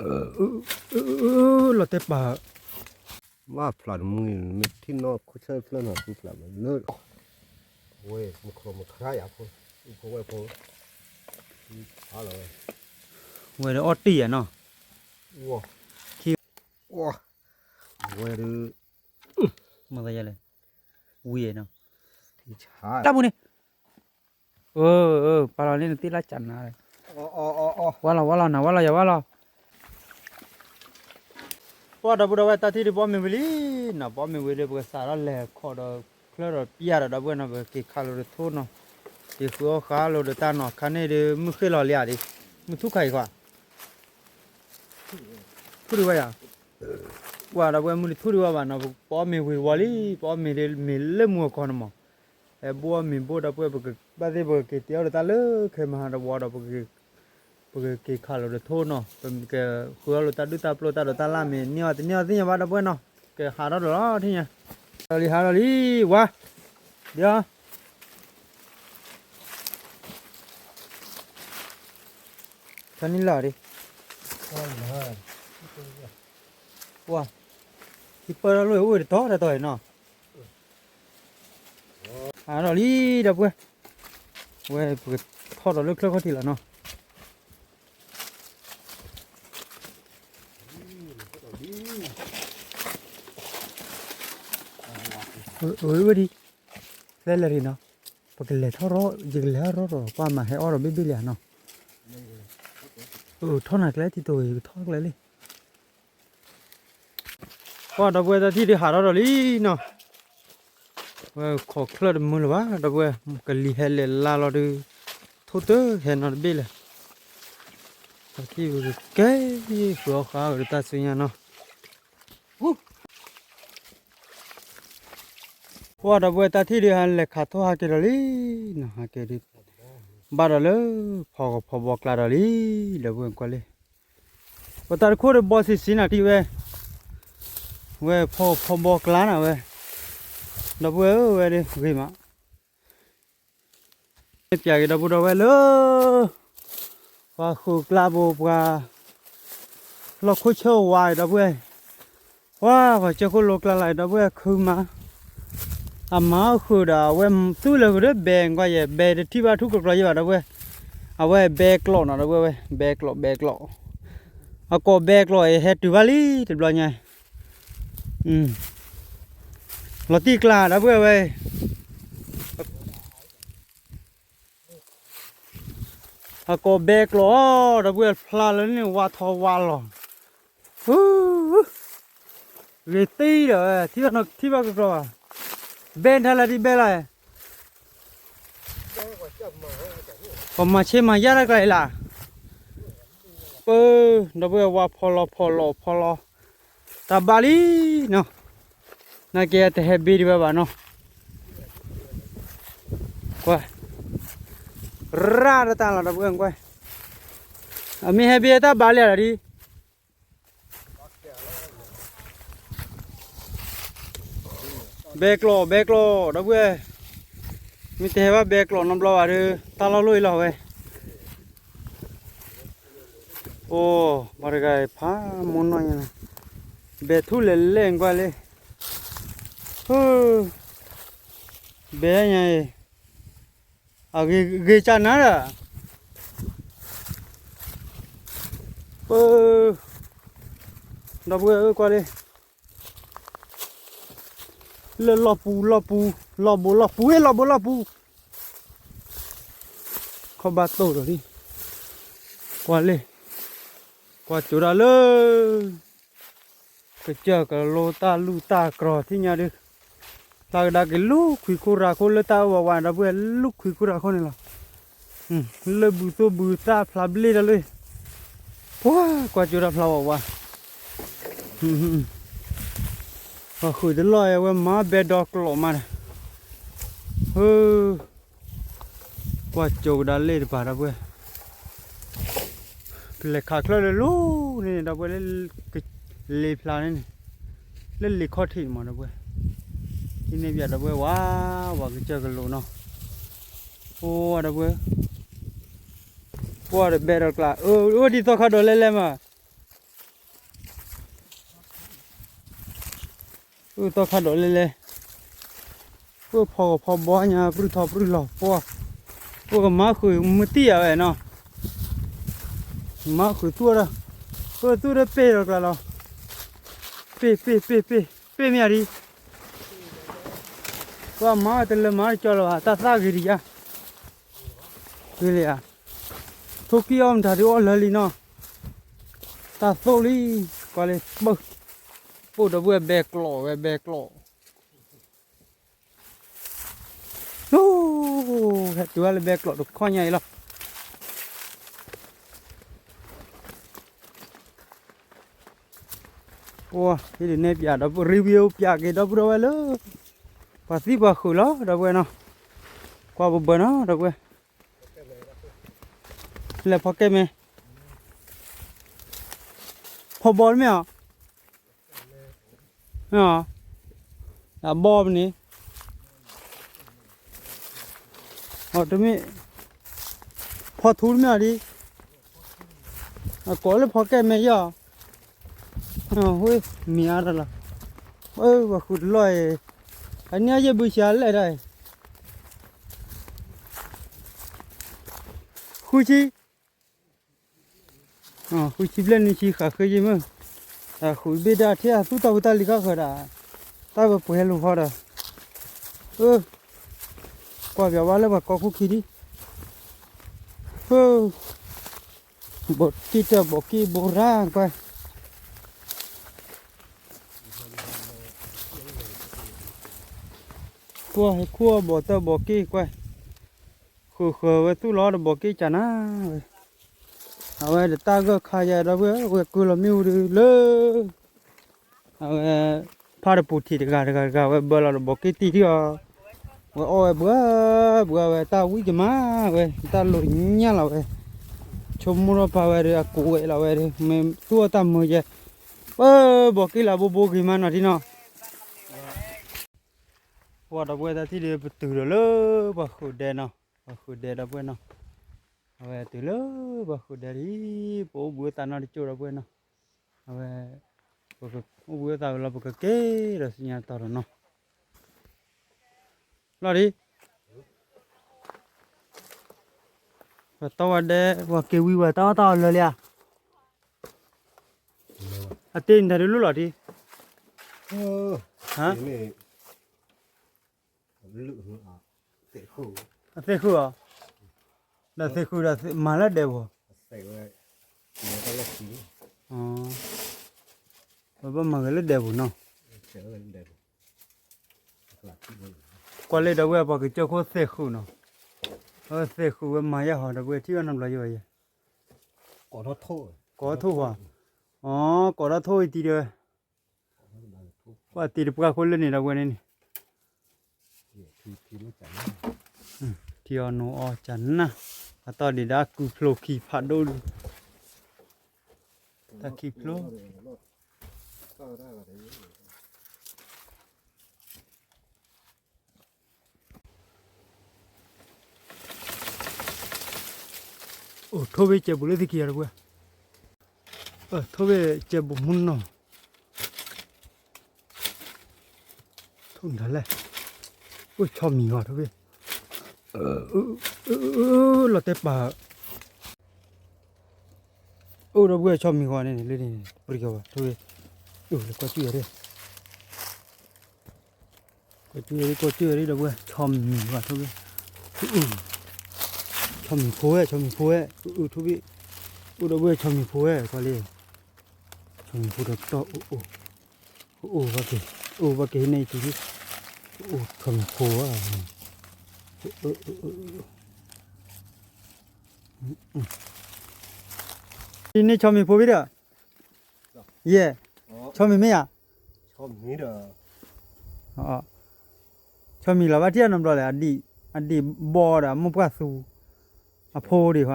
အၢ အၢ လီၤတဲာ်ပာ် ဘၣ်ဖျးတမုၢ်န့ၣ် မ့ၢ်ထံၣ်နီၢ်ခိၣ်ဆၢဖျၢၣ်နီၤ ဖျးမးလၢ ဝဲ မူခီမခါယၤဖိ ဖိဝဲဖိ ဝဲဒီးအီၣ်တံၢ်ယၤနီၤ ဝဲ ဝဲဒီး မ့ၢ်လဲၣ် ဝံၤနီၤ တၢ်ပူၤန့ၣ် အၢ အၢ ပာ်လီၤန့ၣ်နသ့ၣ်လၢကၢ်နၤ ဝါလီၤ ဝါလီၤ နၤဝါလီၤ ယၤဝါလီၤ ပှၤဒီပုၢ်ဒီဝဲၢ်တၢ်ထံၣ်ဒုး ပအီၣ်မ့ၤဝံၤလံနီၤ ပအီၣ်မ့ၤဝံၤဒီး ပကစးထီၣ်လဲၤခီဒီးချၢဒီးပျၢ်ဒီး ဒီပုၢ်ဝဲၢ်နီၤ ပက့ၤခးလိာ်တထိနီၤ က့ၤဃုအီၣ်ဃာ်လိာ်ဒီးတၢ်နီၤ ခါန့ၣ်ဒုး မုၢ်ဃ့ၢ်လီၤလံဧါဒံး မုၢ်ထူၣ်ခါအံၤဃီ ထူၣ်ဒံးဝဲယၤ ပှၤဒီပုၢ်ဝဲၢ် မုၢ်တထူၣ်ဒံးဝဲဘၣ်နီၤ ပအီၣ်မ့ၤဝံၤတဝီလံ ပအီၣ်မ့ၤဒ်မ့ၤလၢမူအကီၢ်န့ၣ်မး အဲ ဘိၣ်အီၣ်မ့ၤဘိၣ်ဒီပုၢ်ဝဲၢ် ပကဘၣ်သ့ၣ် ပကက့ၤတ့အီၣ်ဒီးတၢ်လၢခဲမဟါတဝီဒီး ပကက့ၤခးလိာ်တထိနီၤ ပကဃုအီၣ်လိာ်တၢ်ဒုၣ်တၢ်ပျိၢ်တၢ်ဒီးတၢ်လၢ်မ့ၤ န့ၢ်အီၤတန့ၢ်အီၤသ့ၣ်ညါဘၣ်ဒီပုၢ်ဝဲၢ်နီၤ ကဟးထီၣ်ဒီးလီၤထံၣ်ညါ ဟးထီၣ်လံ ဟးထီၣ်လံ ဝါ ဒ်အီၤ ထီၣ်န့ၣ်လီၤဒံး ပှၤ ဟံၣ်ပၢၢ်ထီၣ်လၢအိၣ်ဝဲတတီၤတတီၤအံၤနီၤ ဟးထီၣ်လံဒီပုၢ်ဝဲၢ် ဝဲပကထီၣ်ဒီးလၢချၢခီၣ်ထံးလီၤနီၤ အဝဲဒ် လဲၤလဲၤဒံးနီၤ ပကလဲၤထီၣ်ရီ ယကလဲၤထီၣ်ရီဒီး ပှၤမၤဟဲအီၣ်ဒီးဘ့ၣ်ဘ့ၣ်လံဧါနီၤ ထီၣ်နၤကျဲထံတိၤ ယကထီၣ်ကျဲလံ ပှၤဒီပုၢ်ဝဲၢ် တၢ်ထံၣ်ဒုးဟးထီၣ်ဒီးလံနီၤ ဝဲခိးချၢၣ်တမုာ်လၢၤဘၣ် ဒီပုၢ်ဝဲၢ် ကလံၤဟဲလဲၤလါလီၤဒုး ထိၣ်တၢ်ဟဲနီတဘ့ၣ်လၢၤ တၢ်ထံၣ်ဝဲကဲဃုအီၣ်ဃာ်ကဒီးတၢ်စုညါနီၤ ပှၤဒီပုၢ်ဝဲၢ် တၢ်ထံၣ်ဒုးဟးလဲၤခးထိၣ်ဟးက့ၤဒီးလံနီၤ ဟးက့ၤဒုး ဘၣ်ဒီးလၢ ဖီကဖီဘီကျါဒီးလံ ဒီပုၢ်ဝဲၢ်ကွၢ်လံ ပတၢ်တခိၣ်ဒီးဘီဆံးဆံးနၤထံၣ်ဝဲ ဝဲဖီကဖီဘီကျါနၤဝဲ ဒီပုၢ်ဝဲၢ်ဧၢ ဝဲဒၣ်ဂ့ၤမး မ့ၢ်ပျးက့ၤဒီပုၢ်ဒီဝဲၢ်လၢ ပှၤဃုာ်ကျါဘိပှၤ လီၢ်ခိၣ်ဆၢဝါအံၤဒီပုၢ်ဝဲၢ် ပှၤပှၤကၢၢ်ခိၣ်လိကျါလၢ်အံၤဒီပုၢ်ဝဲၢ်ခုမး အမၤအီၣ်ဃုာ်ဒီးအဝဲသူၣ်လၢာ်ဃုာ်ဒီးဘဲကွၢ်ယဲ ဘဲတထံၣ်ဘၣ်ထူၣ်ကျီကျီယဲဘၣ်ဒီပုၢ်ဝဲၢ် အဝဲဘဲကျိးနီၤဒီပုၢ်ဝဲၢ် ဘဲကျိး ဘဲကျိး အကိးဘဲကျိးအံၤဟဲတုၤဘၣ်လံတဘျီညါ လီၤတံၢ်ကျါဒီပုၢ်ဝဲၢ်ဝဲ အကိးဘဲကျိးအီၤ ဒီပုၢ်ဝဲၢ်ဖျါလၢန့ၣ်ဝါထီဝါလီၤ ဂ့ၤသံဒီး ထံၣ်ဘၣ်ကကျီၤဘၣ် ဘဲထါလၢဒ်ဘဲလၢ ပှၤမၤဆ့မၤယါတၢ်ကျါအံၤလၢ ပၢ ဒီပုၢ်ဝဲၢ်ဝါဖီလီၤဖီလီၤဖီလီၤ တၢ်ဘၣ်လံနီၤ နာ်က့တဟဲဘ့ဒံးဝဲဘၣ်နီၤ ကွၢ် ရၣ်တၢ်လီၤဒီပုၢ်ဝဲၢ်ကွၢ် အမ့ၢ်ဟဲဘ့တၢ်ဘၣ်လံလီၤဒ် ဘဲကျိး ဘဲကျိး ဒီပုၢ်ဝဲၢ် မ့ၢ်တဟဲဘၣ်ဘဲကျိးနီတဘျီဘၣ်ဒီး တၢ်လီၢ်လီၢ်အံၤလီၤဝဲ အိ ပှၤတဂၤအံၤဖးမိၢ်နီၢ်ညါ ဘဲထူၣ်လဲၤလဲၣ်ကွၢ်လံ ဘဲညါအံၤ အဂ့ၤကၢ်နၤဒီး ပ ဒီပုၢ်ဝဲၢ်ဧၢကွၢ်လံ လၢလီၢ်ပူၤလီၢ်ပူၤ လီၢ်ဘိလီၢ်ပူၤ ဟ့ၣ်လီၢ်ဘိလီၢ်ပူၤ ခီၣ်ဘၣ်တိၢ်ဒီးလံ ကွၢ်လံ ကွၢ်ကၠိဒၣ်လၢ ကစၢၢ်ကလိတၢ်လူၢ်တၢ်ကြီထံၣ်ညါဒုး ဖျါကဒါက့ၤလူၢ်ခွံခိၣ်ရၤခိၣ်လၢတၢ်အၢဝဲဝါန့ၣ် ဒီပုၢ်ဝဲၢ်လူၢ်ခွံခိၣ်ရၤခိၣ်န့ၣ်လီၤ လၢဘုသိၣ်ဘုသၣ်ဖျါဘျ့ၣ်တၢ်လၢ ပှၤကွၢ်ကၠိဒၣ်ဖျါဝဲဝါ ပှၤဃုာ်တလီၢ်အဝဲမၤဘဲဒီကျိးမးဒီး ဟၢ ကွၢ်ကၠိကဒါလ့ၣ်တပၤဒီပုၢ်ဝဲၢ် ကလဲၤခးချၢၣ်လၢလီၤန့ၣ် ဒီပုၢ်ဝဲၢ်လၢ လ့ဖျါန့ၣ်န့ၣ် လၢလ့ခီၣ်ထံးမးဒီပုၢ်ဝဲၢ် ဟံးန့ၢ်ဘၣ်ဒီပုၢ်ဝဲၢ်ဝါ ဝဲကစၢၢ်ကလိနီၤ အိ ဒီပုၢ်ဝဲၢ် ကွၢ်တဘဲဒီကျါ အိၣ်ဒ်သိးခါဒီးလဲၣ်လဲၣ်မး အိၣ်တီခါဒီးလဲလဲ, အိၣ်ဖီဂီၤဖီဘီညါ ပြုၢ်ထီပြုၢ်လီၤပှီၢ်, အိၣ်ကမၤဃုာ်မုၢ်တံၢ်ယၤဝဲနီၤ, မၤဃုာ်သူၣ်ဒီး, အိၣ်သူၣ်ဒီးပ့ၢ်ဒီးကျါလီၤ, ပ့ၢ်ပ့ၢ်ပ့ၢ်ပ့ၢ် ပ့ၢ်မ့ၢ်ဧါဒံ, ပှၤမၤတလၢမၤတကီလၢၤဘၣ် တၢ်သၣ်ဂ့ၤဒံးယါ, ဂ့ၤလံဧါ, ထိၣ်ကံၢ်အီၣ်မတၤဒုးအီၣ်လၢာ်လံနီၤ, တၢ်သိၣ်လံ, ကွၢ်လၢပၢၢ်, ပိၢ်ဒီပုၢ်ဝဲၢ်ဘဲကျိးဝဲဘဲကျိး လီၤ, ဟဲတုၤဝဲလၢဘဲကျိးတခီညါအံၤလီၤ, ပှၤဟံးဒုးနဲၣ်ပၠးဒီပုၢ် review ပၠးက့ၤဒီပုၢ်ဒီဝဲၢ်လၢ ပှၤသံပှၤဃုာ်လီၤ ဒီပုၢ်ဝဲၢ်နီၤ, ကွၢ်ပဘၢနီၤ ဒီပုၢ်ဝဲၢ်, လဲၤဖီကဲမဲာ်, ဖီဘီတမ့ၢ်ဧါ အဘီမန့ၣ်, တမ့ၢ်, ဖီထူတမ့ၢ်အီၤဒံ, အကိးလၢဖီကဲမဲာ်ယီၤ, မ့ၢ်အါတလီၤ, ပှၤဃုာ်တလီၢ်အံၤ, အနံၣ်အယဲၢ်ဘုဆံးလဲၣ်ဒၣ်အံၤ, ဃုဆံ ဃုဆံဘျဲၣ်နွံဆံဃာ်ဃ့ယ့ၢ်မုၢ်, တၢ်ဃုာ်ဘ့ၣ်ဒၣ်ထဲအသူၣ်တၢ်ဖိတၢ်လံၤခါဃၢၤဒၣ်, တၢ်ဝဲပှဲၤလိာ်ဃီဒီး, ကွၢ်ပၠးဝါလၢပှၤကိးခိၣ်ခံဒံ, ဘိးတံၢ်တၢ်ဘိးက့ၢ်ဘိရၣ်ကွၢ်, ကွၢ်ဟဲခိၣ်ဘိးတၢ်ဘိးက့ၢ်ကွၢ်, ဃုာ်ဃုာ်ဝဲသူၣ်လီၤတဘိးက့ၢ်ကနၤဝဲ, အဝဲတၢ်ဂၢၢ်ခါယဲဒီပုၢ်ဝဲၢ် ဝဲကုၢ်လီၤမ့ၣ်အူဒုးလၢ အဝဲ ဖးတပူၤထံးတဂၤတဂၤတဂၤ ဝဲဘၢလီၤတဘိးက့ၢ်တံၢ်ထံၣ်အီၤ, ဝဲအီၣ်ဝဲဘှၢဘှၢဝဲ တၢ်ဝံၣ်ကမၣ်ဝဲ တၢ်လိာ်ညၣ်လီၤဝဲ, ဆိကမိၣ်ထီၣ်ပာ်ဝဲဒီးအကူးဝဲလီၤဝဲဒီး မ့ၢ်သူၣ်အီၣ်တၢ်မၢယဲ, ပၢ်ဘိးက့ၢ်လၢအဘိဘိဂ့ၤမးနီၤထံနီၤ, ပှၤဒီပုၢ်ဝဲၢ်တၢ်ထံၣ်ဒီးပတုၤဒီးလၢ ပှၤဃုာ်ဒဲနီၤ, ပှၤဃုာ်ဒဲဒီပုၢ်ဝဲၢ်နီၤ, အဝဲတုၤလၢပှၤဃုာ်ဒဲလံ, ပအိၣ်ဘှံးအိၣ်သးနီတကၠိၢ်ဒီပုၢ်ဝဲၢ်နီၤ, အဝဲ ပကအိၣ်ဘှံးအိၣ်သးဝဲလီၤ ပကက့ၤဒီးဆူညါတတီၤဒီးနီၤ, လီၤဒံး, ပှၤတီဝဲဒဲ ပှၤက့ၤဝံၤဝဲ တၢ်အီၣ်တၢ်အီလၢာ်လံဧါ, အတ့နတၤဒုးလိၣ်လီၤဒံး, အသ့ဃုဧါ, ဒီးသ့ဃုဒီးမၤလၢဒဲးပူၤ, ပဘၣ်မၤဂ့ၤလၢဒဲးပူၤနီၤ, ကွၢ်လၢဒီပုၢ်ဝဲၢ်ပှၤကစၢၢ်ခိၣ်သ့ဃုနီၤ, အဝဲသ့ဃုဝဲမၤယဲၢ်ဟီ ဒီပုၢ်ဝဲၢ်ထံၣ်ဘၣ်နီတဘျီယဲၢ်ဘၣ်ယဲၢ်, ကိးထီၣ်ထိၣ်, အကိးထီၣ်ထိၣ်အံၤတံၤဒီး ပှၤတံၤတပှၢ်ခိၣ်လၢန့ၣ်ဒီပုၢ်ဝဲၢ်န့ၣ်န့ၣ်, ထံအီနိအီကနၣ်, အတီၢ်ဒံးဒၣ်ကုၢ်ဖျိခံဖးဒိၣ်ဒုး, တၢ်ခံဖျိ အိၣ်ထိၣ်ဘ့ၣ်ကဲးပူၤလၢသ့ၣ်ခံဂၤတပှဲၤ, ထိၣ်ဘ့ၣ်ကဲးပူၤမုၢ်နီၢ်, ထိၣ်မတၤလဲၣ်, အိၣ်ဆီမံၤဂီၤထိၣ်ဘ့ၣ်, လီၤတဲပာ်, အိၣ်ဒီပုၢ်ဝဲၢ်ဆီမံၤဂီၤန့ၣ် လၢန့ၣ် ပရံၤဂီၤဘၣ်ထိၣ်ဘ့ၣ်, အိၣ်လၢကွၢ်စုယၤဒၣ် ကွၢ်စုယၤဒၣ် ကွၢ်စုယၤဒၣ် ဒီပုၢ်ဝဲၢ် ဆီမံၤဘၣ်ထိၣ်ဘ့ၣ်, ဆီမံၤဖိဝဲ ဆီမံၤဖိဝဲ အုၣ်အုၣ်ထိၣ်ဘ့ၣ်, အိၣ်ဒီပုၢ်ဝဲၢ် ဆီမံၤဖိဝဲ ကွၢ်လံ, ဆီမံၤဖိဒီးတီၢ်အိၣ်အိၣ်, အိၣ်ဘၣ်က့ၤ, အိၣ်ဘၣ်က့ၤန့ၣ်အံၤတုၤလံ, အိၣ်ဆီမံၤဖိဝဲ, န့ၣ်ဆီမံၤဖိဘၣ်ဒီး ယဲၢ်, ဆီမံၤမ့ၢ်ဧါ, ဆီမံၤလီၤဘၣ်ထံၣ်အနီတဘျီလဲၣ်, အဒံၣ်ဘီဒီးအမိၢ်ပှၢ်သူ, အဖိဒံးဧါ, ဟ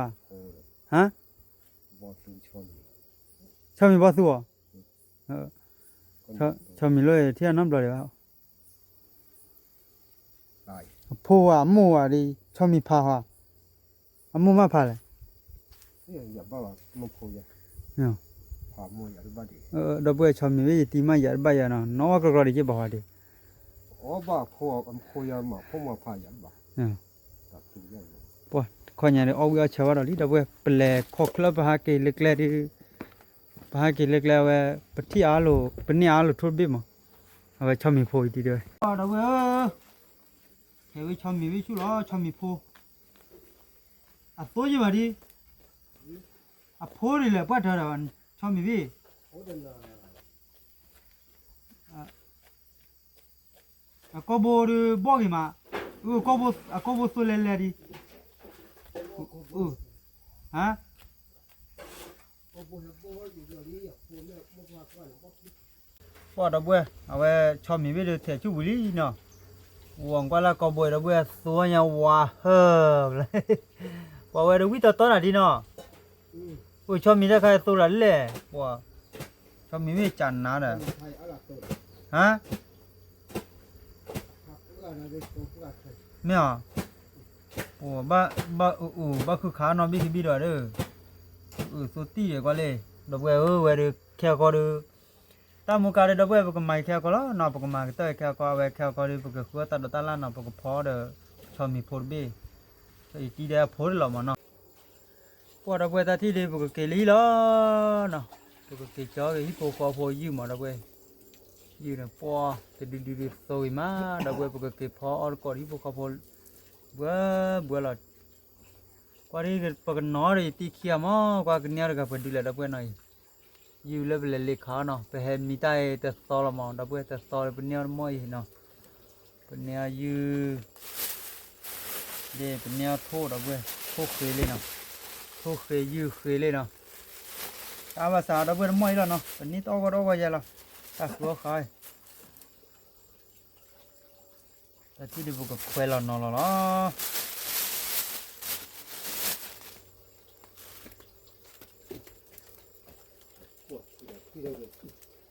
ါ, ဆီမံၤဘီသူဧါ, ဆီမံၤလၢထံၣ်အနီတဘျီလဲၣ်ဘၣ်, အဖိဧါ အမိၢ်ဧါဒံး ဆီမံၤဖးဧါ, အမိၢ်မ့ၢ်ဖးလဲၣ်, ယဘၣ်ဘၣ်မိၢ်ဖိယဲ, အ ဒီပုၢ်ဝဲၢ်ဆီမံၤဝဲ ယတံၤမးယၤတဘၣ်ယၤနီၤ နီၣ်ဝဲကရီကရီဒံးက့ဘၣ်ဝဲဒံး ပှၤတခီညါဒီးအီၣ်ဝံၣ်အီၣ်ဆၢဘၣ်ဒီးလံ ဒီပုၢ်ဝဲၢ် ပလဲၤခီၣ်ချၢပဟးက့ၤလၢကျဲဒုး ပဟးက့ၤလၢကျဲဝဲ ပထံၣ်အါလိာ် ပန့ၢ်အါလိာ်ထိၣ်တဘ့ၣ်မး အဝဲဆီမံၤဖိအံၤတံၤတဲဝဲ ဒီပုၢ်ဝဲၢ်ဧၢ ဟဲဝဲဆီမံၤဝံၣ်ဆူၣ်လီၤ ဆီမံၤဖိ အသိယဘၣ်ဒံး အဖိဒ်လဲၣ်ပှၢ်တၢၢ်ဒီး ဆီမံၤဝံၣ် အကိာ်ဘိဒုးဘီၣ်ဂ့ၤမး အကိာ်ဘိသိလဲၤလဲၤဒံး ဟါ ပှၤဒီပုၢ်ဝဲၢ် အဝဲဆီမံၤဘ့ၣ်ဒုးထဲးဆူၣ်ဝံၤလံနီၤ ဝီၤကွၢ်လၢကိာ်ဘိဒီပုၢ်ဝဲၢ် သိညါဝါဟၢလၢ ပှၤဝဲဒုးဝံၣ်တီတီနၤဒံးနီၤ အိၣ်ဆီမံၤတၢ်ခါသိလီၤလဲၣ် ပှၤ ဆီမံၤမ့ၢ်ကနၤဒီး ဟါ မ့ၢ်အီၤ ပဘၣ်အုၣ်အုၣ်ဘၣ်ဃုခးနီၣ်ဘံၣ်ကဘံၣ်ဒီးဒီး အုၣ်သိတံၢ်ဒီးကွၢ်လံ ဒီပုၢ်ဝဲၢ်ဧၢ ဝဲဒုးခဲအကီဒုး တၢ်မူကါဒီး ဒီပုၢ်ဝဲၢ် ပကမၤခဲအကီလီၤနီၤ ပကမၤကတၢၢ်ခဲအကီ အဝဲခဲအကီဒီး ပကဃုအီၣ်တၢ်ဒိးတၢ်လၢ်နီၤ ပကဖီဒီး ဆီမံၤဖိတဘ့ၣ် ယတံၤဒဲးအဖိတလီၤမးနီၤ ပှၤဒီပုၢ်ဝဲၢ်တၢ်ထံၣ်ဒီး ပကက့ၤလံလီၤနီၤ ပကက့ၤကၠီက့ၤဟံၣ်ဖိဃီဖိယုၢ်မး ဒီပုၢ်ဝဲၢ် ယုၢ်န့ၣ်ပှၤတဒုဒုဒုသိဂ့ၤမး ဒီပုၢ်ဝဲၢ် ပကက့ၤဖီအီၣ်တကိးဒီးဟံၣ်ဖိဃီဖိ ဘှဲဘှဲလီၤ ကွၢ်ဒ်ပကနီၤဒီးယတံၤခံဂၤမး ကွၢ်ကန့ၢ်အီၣ်တဂၤပှဲၤဒုလဲၣ် ဒီပုၢ်ဝဲၢ်နီၤအံၤ ယုၢ်လၢပလဲၤလ့ခးအီၤနီၤ ပဟဲမံတၢ်အံၤတသီလီၤမး ဒီပုၢ်ဝဲၢ်တသီဒီးပန့ၢ်အီၣ်တမီၢ်အံၤနီၤ ပန့ၢ်အီၣ်ယုၢ် ဒ်ပန့ၢ်အီၣ်ထိၣ် ဒီပုၢ်ဝဲၢ် ထိၣ်ဃ့လံနီၤ ထိၣ်ဃ့ယုၢ်ဃ့လံနီၤ တၢ်ဘၣ်ဆၣ် ဒီပုၢ်ဝဲၢ်တမီၢ်အံၤလီၤနီၤ ပန့ၢ်တအီၣ်ဂီၢ်တအီၣ်ဂီၢ်ယဲလီၤ တၢ်ဃုအီၣ်ဃါအံၤ တၢ်ထံၣ်ဒီးပကခွဲးလီၤနီၤလီၤလီ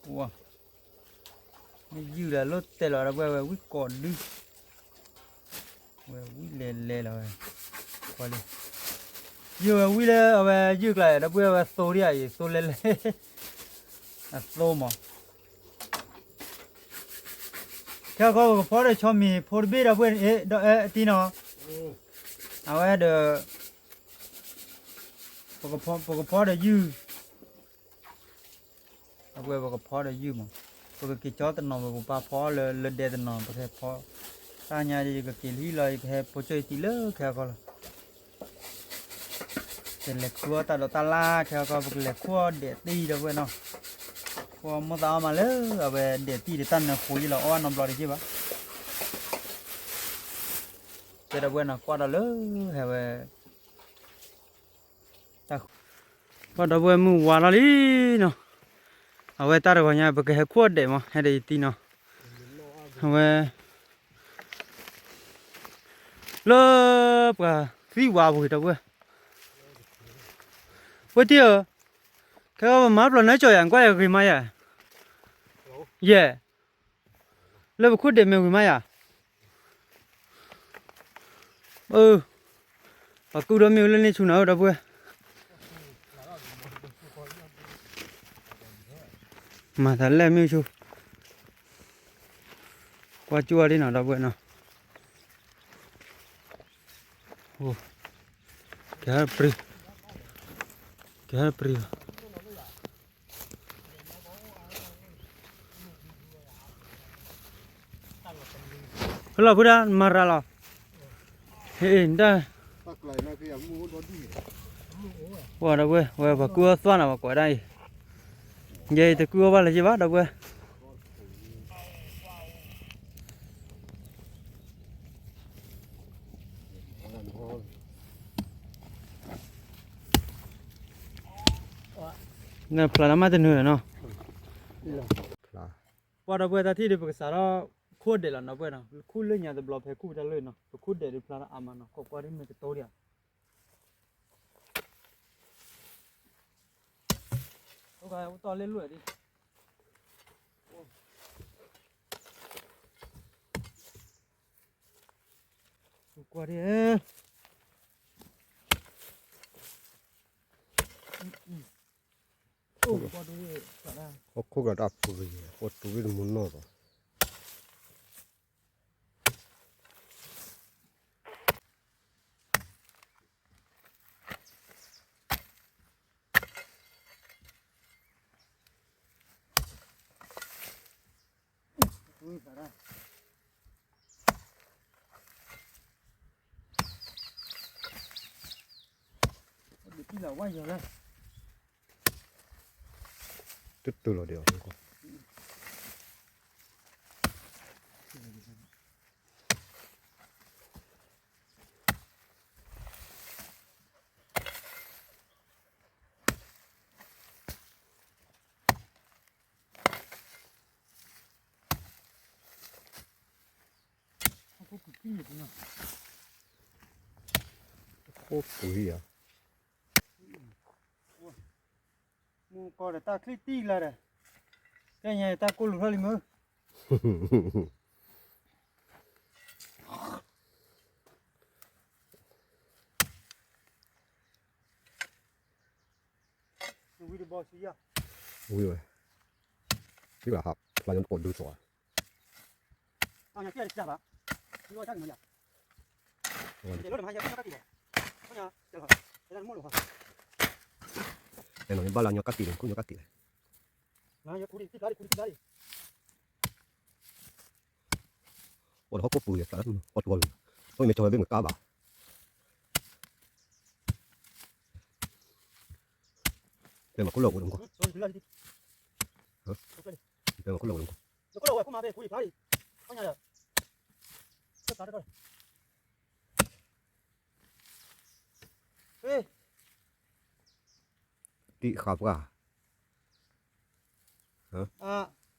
ၤ မ့ၢ်ယုၢ်လၢလိၣ်တဲာ်လီၤ ဒီပုၢ်ဝဲၢ် ဝဲဝံၣ်ကိးဒု ဝဲဝံၣ်လဲၤလဲၤလီၤဝဲ ကွၢ်လံ ယုၢ်ဝဲဝံၣ်လၢအဝဲယုၢ်ကျါ ဒီပုၢ်ဝဲၢ် ဝဲသိဒံးအံၤ သိလဲၤလဲၤ အသိမး ခဲခီပကဖီဒီးဆီမံၤဖိတဘ့ၣ် ဒီပုၢ်ဝဲၢ် ဒီးအဲၣ်တံၤနီၤ အဝဲဒီး ပကဖီဒီးယုၢ် ဒီပုၢ်ဝဲၢ် ပကဖီဒီးယုၢ်မး ပကက့ၤကၠီတနီၤ ပကပာ်ဖီလၢလၢဒဲတနီၤ ပကဟဲဖီ တၢ်ညါယကက့ၤလံလီၤ ယကဟဲပိာ်ကၠီၣ်ယတံၤလၢခဲခီလီၤ ကလဲၤခူၣ်အီၣ်တၢ်ဒိးတၢ်လၢ်ခဲခီ ပကလဲၤခူၣ်အီၣ်ဒဲးတံၢ် ဒီပုၢ်ဝဲၢ်နီၤ ဃိမိၢ်သးအီၣ်မးလၢ အဝဲဒဲးတံၢ်ဒီးတၢ်နၢဃိယ့လီၤ အီၣ်ဘၣ်နီတဘျီတယ့ၢ်ဘၣ် ကဲ ဒီပုၢ်ဝဲၢ်နီၤ ကွၢ်ဒီးလၢဟဲဝဲ ပှၤဒီပုၢ်ဝဲၢ် မုၢ်ဝါလီၤလံနီၤ အဝဲတၢ်တဂီၤညါ ပကဟဲခူၣ်အီၣ်ဒဲးမး ဟဲဒီးယတံၤနီၤ အဝဲ လၢပှၤသံဝါပူၤ ဒီပုၢ်ဝဲၢ် ဝဲတံၤဧၢ ခဲအံၤပမၤပျီၢ်နၢကၠီၣ်ယၤ ကွၢ်ယဂ့ၤမးယၤ ယဲၢ် လၢပခူၣ်ဒဲးမ့ၢ်ဝံၤမးယၤ ပှၤကူၣ်ဒီးမ့ၣ်အူလၢန့ၣ်ဆူၣ်နီၤ ဒီပုၢ်ဝဲၢ် မၤသးလဲၣ်မ့ၣ်အူဆူၣ် ကွၢ်ကၠူၣ်အီၤဒ်နီၤ ဒီပုၢ်ဝဲၢ်နီၤ ကဲ ပြံ ကဲ ပြံ ဖဲလီၤဖုဒၣ်မၤရၤလီၤ ဟ့ၣ်ဒၣ် ပှၤဒီပုၢ်ဝဲၢ် ဝဲပှၤကူၣ်အီၣ်သွၣ်နၤ ပှၤကွၢ်ဒၣ်အံၤ ယဲအံၤတကူၣ်အီၣ်ဘၣ်လၢၤယ့ၢ်ဘၣ် ဒီပုၢ်ဝဲၢ် နဖျါလၢမးတနုၤနီၤ ပှၤဒီပုၢ်ဝဲၢ် တၢ်ထံၣ်ဒီး ပကစးထီၣ်ခူၣ်ဒဲးလီၤ ဒီပုၢ်ဝဲၢ်နီၤ ခူၣ်လၢညါတဘျီ ဖဲခူၣ်ပတၢ်လၢနီၤ ပခူၣ်ဒဲးဒုးဖျါထီၣ်အါမးနီၤ ခိးကွၢ်ဒ်မ့ၢ်ကတိၤဒံးဧါ အိၣ်တီၢ်လၢလွဲၢ်ဒံး ကွၢ်ဒံး ဟီၣ်ခိၣ်ကဒီးတၢ်ပှ့ၤ ဟီၣ်ခိၣ်တဝ့ၢ်တမူနီၢ်ဒီး တတုၤလီၤဒီး ခိၣ်ပူၤဧါ, မူကီၢ်ဒီးတၢ်ချံၣ်တံၢ်လၢဒီး ကဲညါတၢ်ကိၢ်လူၤထီၣ်လံမ့ၢ် ဝံၤတဘီဆံယါ, ဝံၤဝဲ, ထံၣ်ဘၣ်ဟးဖျါညါတကိးဒုးသိးဧါ, တၢ်ညါကဲတစၢ်ဘၣ်, မ့ၢ်တၢ်ကမၤယါ, တလီၤတမၤယါကဲညါကတံၢ်လီၤ, တလီၤ, တလီၤမ့ၢ်လီၤ, အဲနမ့ၢ်ဘၣ်လၢညါကတံၢ်လီၤ ခူညါကတံၢ်လီၤ အိၣ်ဒီးဟီၣ်ခိၣ်ပူၤယဲၢ်ဖျါ, ဟီၣ်တဝီလီၤ, အိၣ်မ့ၢ်ကၠီဝဲဘ့ၣ်မ့ၢ်ကါဘၣ်, တဲမၤခိၣ်လၢအိၣ်ဒၣ်မူကီၢ်, တဲမၤခိၣ်လၢအိၣ်ဒၣ်မူကီၢ်, တံၢ်ဃာ်ပှၢ်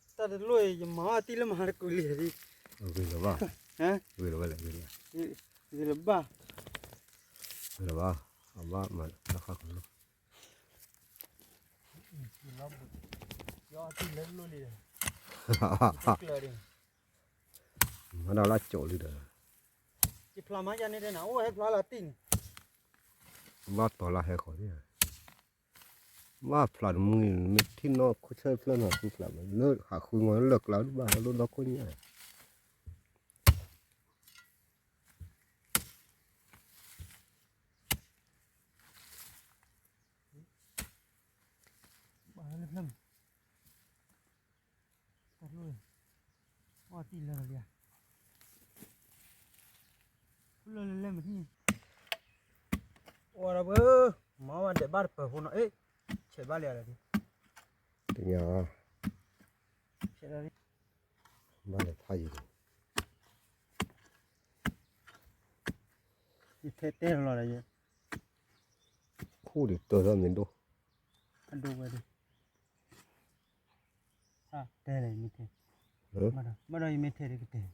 တၢ်တလိၣ်အံၤ ယမၤအီၣ်တံၢ်လၢမဟါတကုာ်လံ, ဂ့ၤလၢၤဘၣ်, ဂ့ၤလၢၤဘၣ်လဲၣ်, ဂ့ၤလၢၤဘၣ်, ဂ့ၤလၢၤဘၣ်, အဘၣ်မၤတၢ်ဃၣ်ကလိၣ်, မၤဒၣ်လၢကၠိလံဒီး, ယဖျါမၤယၤန့ၣ်တဲနၤ အိၣ်ဟဲဖျါလၢတံၢ်န့ၣ်, ဘၣ်တီၤလၢဟဲဃီၤန့ၣ် ဘၣ်ဖျါတမုၢ်ဂ့ၤ မ့ၢ်ထံၣ်နီၢ်ခိၣ်ဆၢဖျၢၣ်နီၤ ဃုဖျါမး လၢဟးဃုမၤလၢကျါဒုးဘၣ် လၢဒီခိၣ်ညါ ဘၣ်လၢဖျၢၣ်မး တၢ်လိၣ်, အီၣ်တံၢ်လၢလံဧါ, ဖုလၢလၢလဲၣ်မထံၣ်, အိၣ်ဒီးပှၤ, မၤဝဲဒဲးဘၣ်တပၢၤဖိနီၤ အ့ၣ်, ဆဲးဘၣ်လံဧါဒီး, တညါ, ဆဲးဘၣ်လံ, ဘၣ်လဲၤဖးယံၤ, ယထဲတဲလီၤဒီးယဲ, ခူၣ်ဒံးတၢ်ထီၣ်မ့ၢ်ဒိၣ်, အဒိဝဲဒၣ် တဲလဲၣ်ယမ့ၢ်ထဲ, ဘၣ်ဒီးယမ့ၢ်ထဲဒ်ကတဲ, မ့ၢ်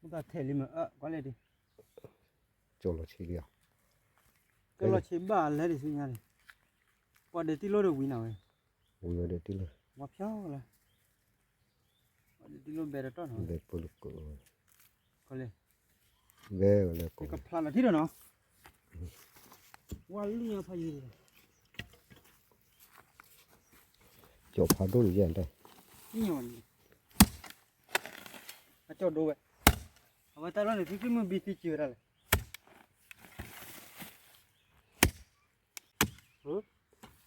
တၢ်ထဲလံမ့ၢ်အၢကွၢ်လဲၣ်ဒ်, ကၠီလီၤဆံးလံဧါ, ကၠီလီၤဆံးဘၣ်လဲၣ်ဒ်ဆူညါန့ၣ်, ပှၤဒဲးတံၢ်လိၣ်ဒီးဝံၤနၤဝဲ, ဝံၤဝဲဒဲးတံၢ်လိၣ်, ဝါဖျါလၢ ဒ်တံၢ်လိၣ်ဘဲတတီၢ်နီၤ, ဘဲပလၢက, ဘဲဝဲလၢကဖျါလီၤထံဒီးနီၤ, ဝါလံဖးယံၤ, ကၠီဖးဒိၣ်လံယဲၢ်တဲ, အကၠီဒိဝဲ, အဝဲတၢ်လီၢ်န့ၣ် သုသုမုၢ်ဘံသံစၢၤဝဲဒၣ်လဲၣ်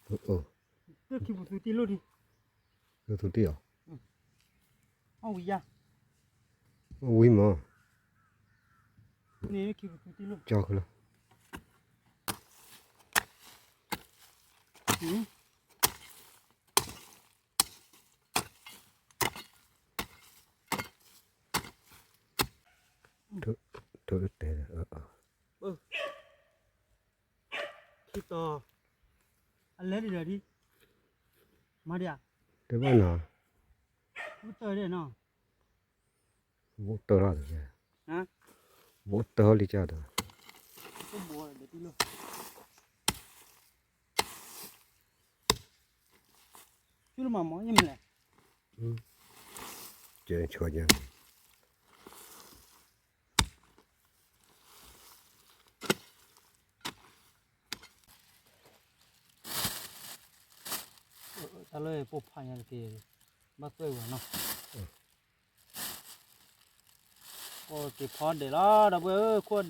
တၢ်ခံပူၤသုတံၢ်လိၣ်ဒံး, သုတံၢ်အီၤ, အဝံၤယါ, ဝံၤမး, န့ၣ်ခံပူၤသုတံၢ်လိၣ်, ကၠီလီၤ, ထုးတဲ, ခံတီၤ, အလဲၤဒံးဒီးဒ်, မၤဒံးဧါ, တဘၣ်နီၤ, ဝူတၢၢ်ဒံးနီၤ, ဝူတၢၢ်လီၤ, ဝူတၢၢ်လံကဒီး, ကၠူလၢမၤမီၢ်ယမလဲၣ်, ကဲဆိကဲ မ့ၢ်, တၢ်လၢပိၢ်ဖးညါတက့ၢ်, ဘၣ်သွဲၣ်ဝဲနီၤ, က့ၤဖီဒဲးလီၤ ဒီပုၢ်ဝဲၢ်ဧၢ, ခိၣ်ဒဲးအူလံ, က့ၤ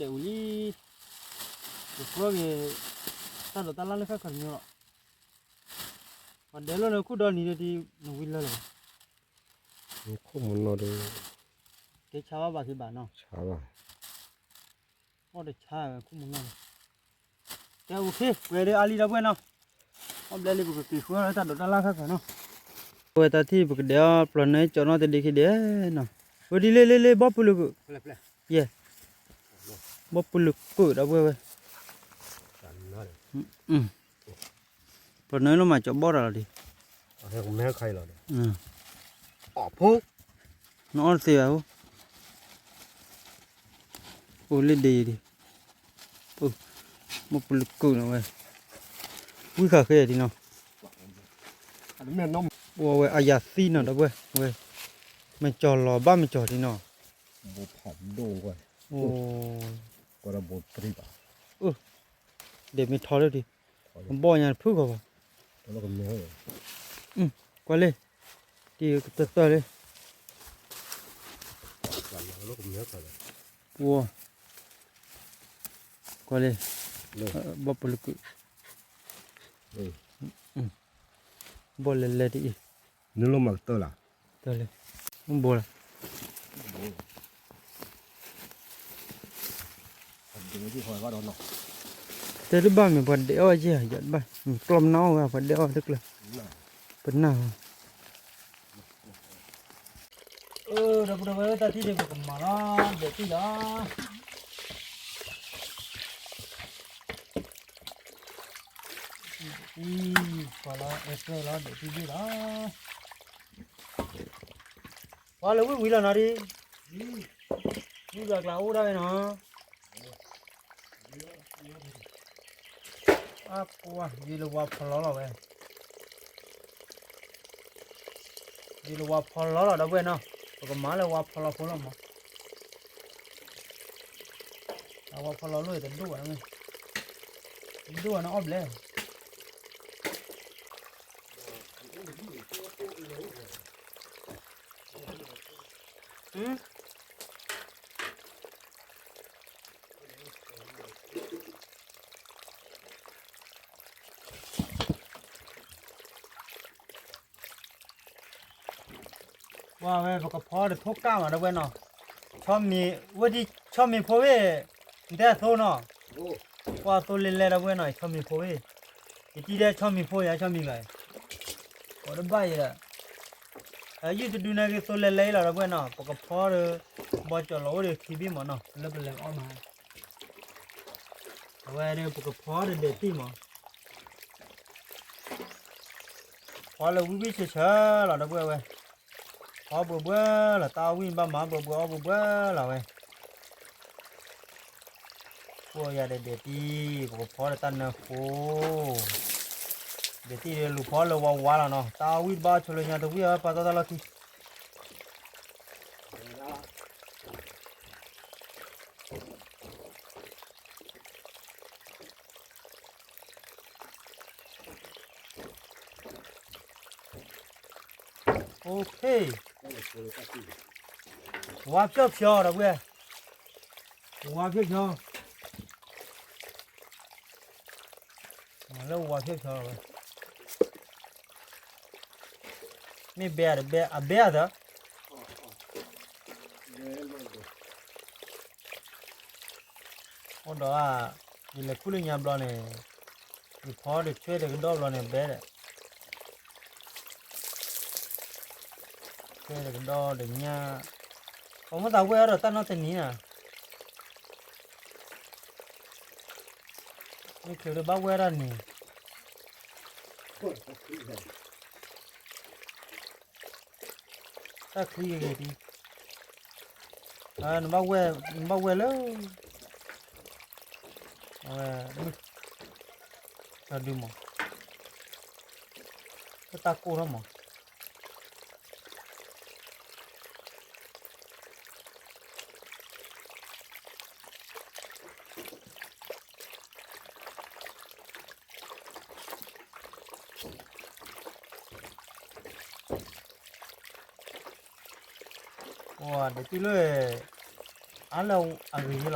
ဖီက့ၤ တၢ်ဒိးတၢ်လၣ်လၢခါခီတမံၤလီၤ, ပှၤဒဲးလီၤနခိၣ်ဒီနံၤဒီး နဝံၤလၢလၢၤဘၣ်, ခိၣ်မနီၤဒီး က့ၤဆါဘၣ်ဘၣ်က့ၤဘၣ်နီၤ, ဆါဘၣ် အီၣ်တဆါဝဲခိၣ်မနီၤ, ကဲ အိၣ်ခ့ ပှဲၤဒီးအါလံဒီပုၢ်ဝဲၢ်နီၤ, အီၣ်ဘျဲလံ ပကက့ၤဃုအီၣ်လၢတၢ်ဒိးတၢ်လၣ်ခါခီနီၤ, ပဝဲတၢ်ထံၣ်ပကဒဲးအီၣ် ပျီၢ်နၢ်ကၠီနီၣ်တဒ့ခံဒဲးနီၤ, ဝဲဒ်လ့လ့လ့ ဘီပူၤလုးကုၣ်, ယဲၢ်, ဘီပူၤလုးကုၣ်ဒီပုၢ်ဝဲၢ်ဝဲ ပျီၢ်နၢ်လီၤမၤကၠီဘီၣ်တၢ်လီၤဒံး, နအီၣ်တသ့ဘၣ်, အိၣ်လၢဒ့ယံၤဒံး, ဘီပူၤလုးကုၣ်နီၤဝဲ, ဝံဃာ်ဃဲဒံးနီၤ, အိၣ်ဝဲအယၤသံနီၤ ဒီပုၢ်ဝဲၢ်ဝဲ, မၤကၠီလီၤဘၣ်မၤကၠီဒံးနီၤ, ဒဲးမ့ၢ်ထီလၢဒံး, ဘီၣ်ညါတဖုၣ်ဂီၤဘၣ်, ကွၢ်လံ, တံၤကတၢၢ်လံ, ပှၤ, ကွၢ်လံ, ဘီပူၤလုးကုၣ်, ဘီၣ်လဲၤလဲၤဒ်အံၤ, နလီၤမၤကတၢၢ်လၢ, တၢၢ်လံ, ဘိလီၤ တဲတဘၣ်မ့ၢ်ပှၤဒဲးအီၣ်ယဲၢ်ယၤတဘၣ်, ကျီၢ်မနၢ်အီၣ်ဝဲ ပှၤဒဲးအီၣ်တကျၢၢ်, ပနၢ်, ဒီပုၢ်ဒီဝဲၢ်တၢ်ထံၣ်န့ၣ် ပကမၤလီၤ ဒဲးတံၢ်လီၤ, ဒဲးတံၢ်, ဖီလီၤအဲၣ်စၢၢ်လီၤ ဒဲးတံၢ်တံၢ်လီၤ, ပှၤလၢဝံၣ်ဝံၤလီၤနီၤဒံး, ဝံၣ်ဘျီကျါအိၣ်ဒၣ်ဝဲနီၤ အပှၤ ယံာ်လၢဝါဖီလီၤလီၤဝဲ, ယံာ်လၢဝါဖီလီၤလီၤ ဒီပုၢ်ဝဲၢ်နီၤ, ပကမၤလၢဝါဖီလီၤဖိလီၤမး, အဝါဖီလီၤလိၣ်တဒိၣ်ဘၣ်, ဒိၣ်ဘၣ်န့ၣ်အီၣ်ဘျဲၣ် ပှၤဝဲ ပကဖီဒီးထိၣ်ကၢ်မး ဒီပုၢ်ဝဲၢ်နီၤ, ဆီမံၤ ဝဲဒ်ဆီမံၤဖိဝဲၢ်, နတဲအသိနီၤ, ပှၤသိလဲၤလဲၤ ဒီပုၢ်ဝဲၢ်နီၤ ဆီမံၤဖိဝဲၢ်, ယတံၢ်ဒဲးဆီမံၤဖိယၤ ဆီမံၤဂၤ, ပှၤတဘၣ်ယဲဒီး, ယုၢ်တဒုန့ၣ်ဂ့ၤသိလဲၤလဲၤအံၤလီၤ ဒီပုၢ်ဝဲၢ်နီၤ, ပကဖီဒီး, ဘီကၠီလီၤအိၣ်ဒီးခံဘ့ၣ်မးနီၤ လၢပလဲၤအီၣ်မး အဝဲဒၣ်ပကဖီဒီးဒဲးတံၢ်မး, ဖီလၢဝံၣ်ဝံၣ်ဆၢဆၢလီၤ ဒီပုၢ်ဝဲၢ်ဝဲ, ဖီဘှဲဘှဲလီၤ တၢ်အီၣ်ဝံၣ်ဘၣ်မး ဘှဲဘှဲအီၣ်ဘှဲဘှဲလီၤဝဲ, ကိၢ်ယၤဒီးဒဲးတံၢ် ပကဖီဒီးတၢ်နၢဃိ, ဒဲးတံၢ်ဒီးလူၤဖီလၢဝါဝါလီၤနီၤ တၢ်အီၣ်ဝံၣ်တဘၣ်ဆိလၢညါတဝံၣ်အပာ်တီတၢ်လီၢ်ခံ OK, ဝါဖျီၣ်ဖျီၣ်ဒီပုၢ်ဝဲၢ်, ဝါဖျီၣ်ဖျီၣ်, လၢဝါဖျီၣ်ဖျီၣ်လီၤဝဲ, မ့ၢ်ဘဲအတဘဲ အဘဲအသး အိၣ်ဒီး, ယလဲၤခူၣ်လၢညါဘျီန့ၣ်, ယဖီဒီးဆွဲတကဒီဘျီန့ၣ် ဘဲဒီး, ဆွဲတကဒီဒီးညၣ်, ပှၤမ့ၢ်သးဝဲအီၤဒီးတၢ်နီတနံၤဧါ, မ့ၢ်ချုးဒီးဘၣ်ဝဲဒၣ်န့ၣ် တၢ်ချံဂ့ၤဂ့ၤဒံး, နဘၣ်ဝဲ, နဘၣ်ဝဲလၢ, အဝဲ, တၢ်ဒုးမး, တၢ်ကိၢ်ထီၣ်မး ပ ဒ်တုၤလၢ အါလၢအဂ့ၤလီၤ.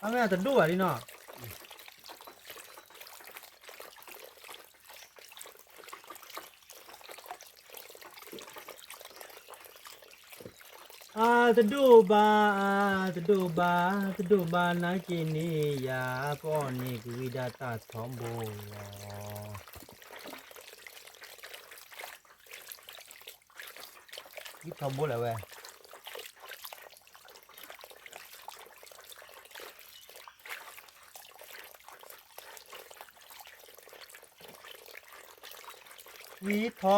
အမ့ၢ်တဒိၣ်ဘၣ်လံနီၤ. အတဒိၣ်ဘၣ်, တဒိၣ်ဘၣ်, တဒိၣ်ဘၣ်နာ်က့န့ၣ် ယၤပအီၣ်န့ၣ်ကဝံဒၣ်တၢ်ထီဘိလီၤ. ဝံထီဘိလဲၣ်ဝဲ. ဝံထီဘိ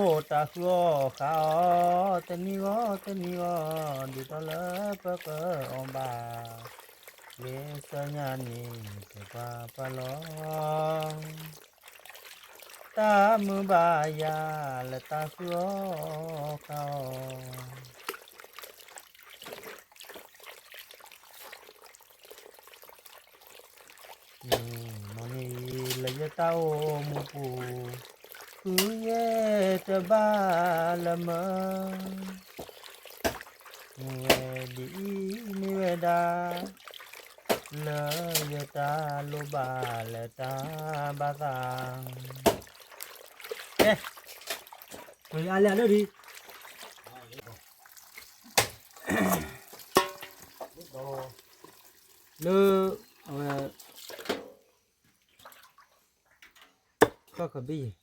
တၢ်ဃုအီၣ်ဃုအီၣ် တနံၤဂီၢ်တနံၤဂီၢ် ဒ်သိးလၢပကအီၣ်ဘၣ် လၢဆၢညါန့ၣ် ပပှၤပှၤလီၤ. တၢ်မုာ်ဘၣ်ယၤလၢတၢ်ဃုအီၣ်ဃုအီၣ် မ့ၢ်နီၢ်န့ၣ်လၢယတၢ်အိၣ်မူပူၤ ဃုယဲၢ်တဘၣ်လၢမၢ မ့ၢ်ဝဲဒ်အံၤ မ့ၢ်ဝဲဒၣ် လၢယတၢ်လိၣ်ဘၣ်လၢတၢ်ဘၣ်သး ကဲ ဝံၤအါလံအဒိၣ်ဒံး လၢ အဝဲ ခီၣ်ခဘံၣ် အိၣ် အ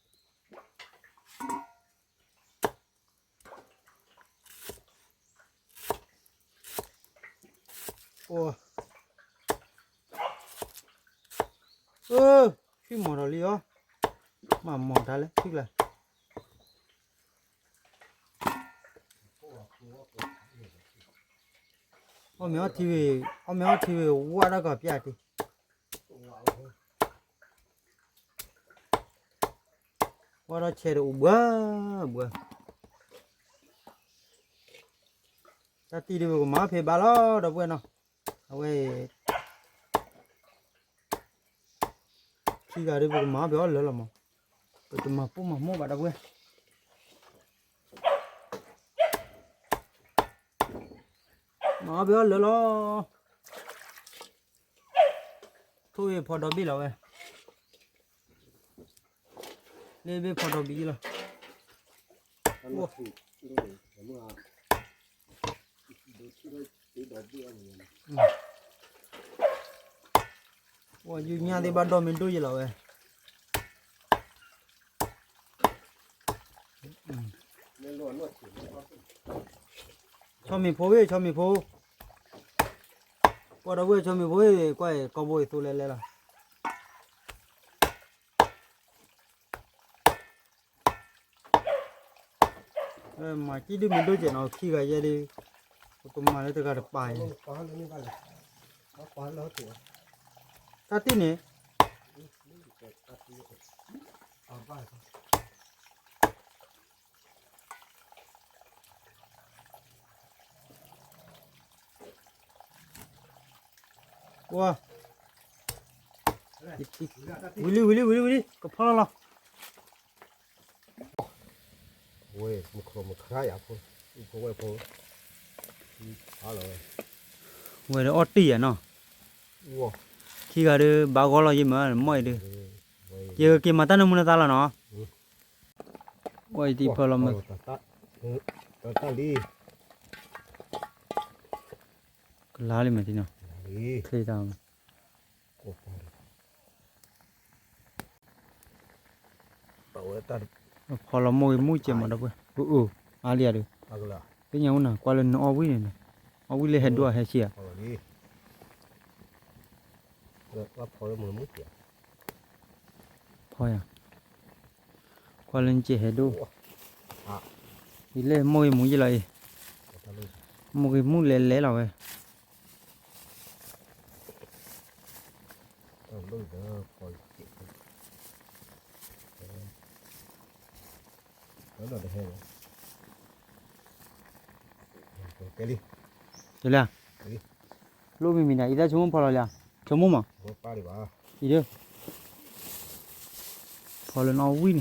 ၢ ဖံမီၤဒီးလံအီၤ မၤမီၤတၢ်လဲၣ် ဖံကျါ အီၣ်မ့ၤအီထံဝံၤ အီၣ်မ့ၤအီထံဝံၤ ဝါဒၣ်ကီၢ်ပျၢ်တ့ၢ် ဝါဒီးဆဲးတအိၣ်ဘှၢဘှၢ တၢ်တံၢ်ဒ်ပကမၤဖဲဘၣ်လီၤ ဒီပုၢ်ဝဲၢ်နီၤ အဝဲ ခံဂၤဒ်ပကမၤဖဲအီၣ်လၢာ်လီၤမး ပတမၤပိၢ်မၤမိၢ်ဘၣ်ဒီပုၢ်ဝဲၢ် မၤအီၣ်ဖဲအီၣ်လၢာ်လီၤ ထိၣ်ဝဲဖီဒီဘ့ၣ်လီၤဝဲ လၢဘ့ၣ်ဖီဒီဘ့ၣ်လီၤ ဝဲယူညါသ့ၣ်ဘၣ်ဒီမ့ၢ်ဒိၣ်ယဲလီၤဝဲ ဆီမ့ၣ်ဖိဝဲ ဆီမ့ၣ်ဖိ ကွၢ်ဒီပုၢ်ဝဲၢ် ဆီမ့ၣ်ဖိဝဲ ကွၢ်ကီဘိအသိလဲၤလဲၤလီၤ မၤကံၣ်ဒုၣ်မ့ၢ်ဒိၣ်ကဲးနီၤ ခံဂၤယဲဒ် ပကမၤလၢတဂၤတပၤအံၤ တၢ်တံၢ်န့ၣ် ဝါ ဝံၤလံ ဝံၤလံ ဝံၤလံ ဝံၤလံ ကဖီလီၤလီၤ ဝဲ မူခိၣ်မူခါယၤဖိ ဖိဝဲဖိ ဝဲဒီးအီၣ်တံၢ်ယၤနီၤ ခံဂၤဒီး ဘၣ်ဂီၢ်လီၤယမ့ၢ်မီၢ်အံၤဒီး ယက့ၤမၤတၢ်နၢမူနသါလီၤနီၤ ဝဲအံၤတံၢ်ဖီလီၤမး ကလါလံမးတံၢ်နီၤ ချ့တၢ် ဖီလီၤမိၢ်ဂ့ၤမူၢ်ကဲးမးဒီပုၢ်ဝဲၢ် အၢ အါလံယၤဒီး သ့ၣ်ညါအိၣ်နၤ ကွၢ်လၢနအီၣ်ဝံၣ်န့ၣ် အီၣ်ဝံၣ်လၢဟဲဒိၣ်အဟဲဆံးဧါ ဖီယၤ ကွၢ်လၢနကဲးဟဲဒိၣ် အံၤလၢမိၢ်ဂ့ၤမူၢ်ယဲလီၤအံၤ မိၢ်ဂ့ၤမူၢ်လဲၤလဲၤလီၤဝဲ ကဲလံ လိၣ်မံၤမံၤဒၣ် အံၤတၢ်ဆိကမိၣ်ဖီလီၤလံ ဆိကမိၣ်မး အံၤဒၢ ဖီလၢနအီၣ်ဝံၣ်န့ၣ်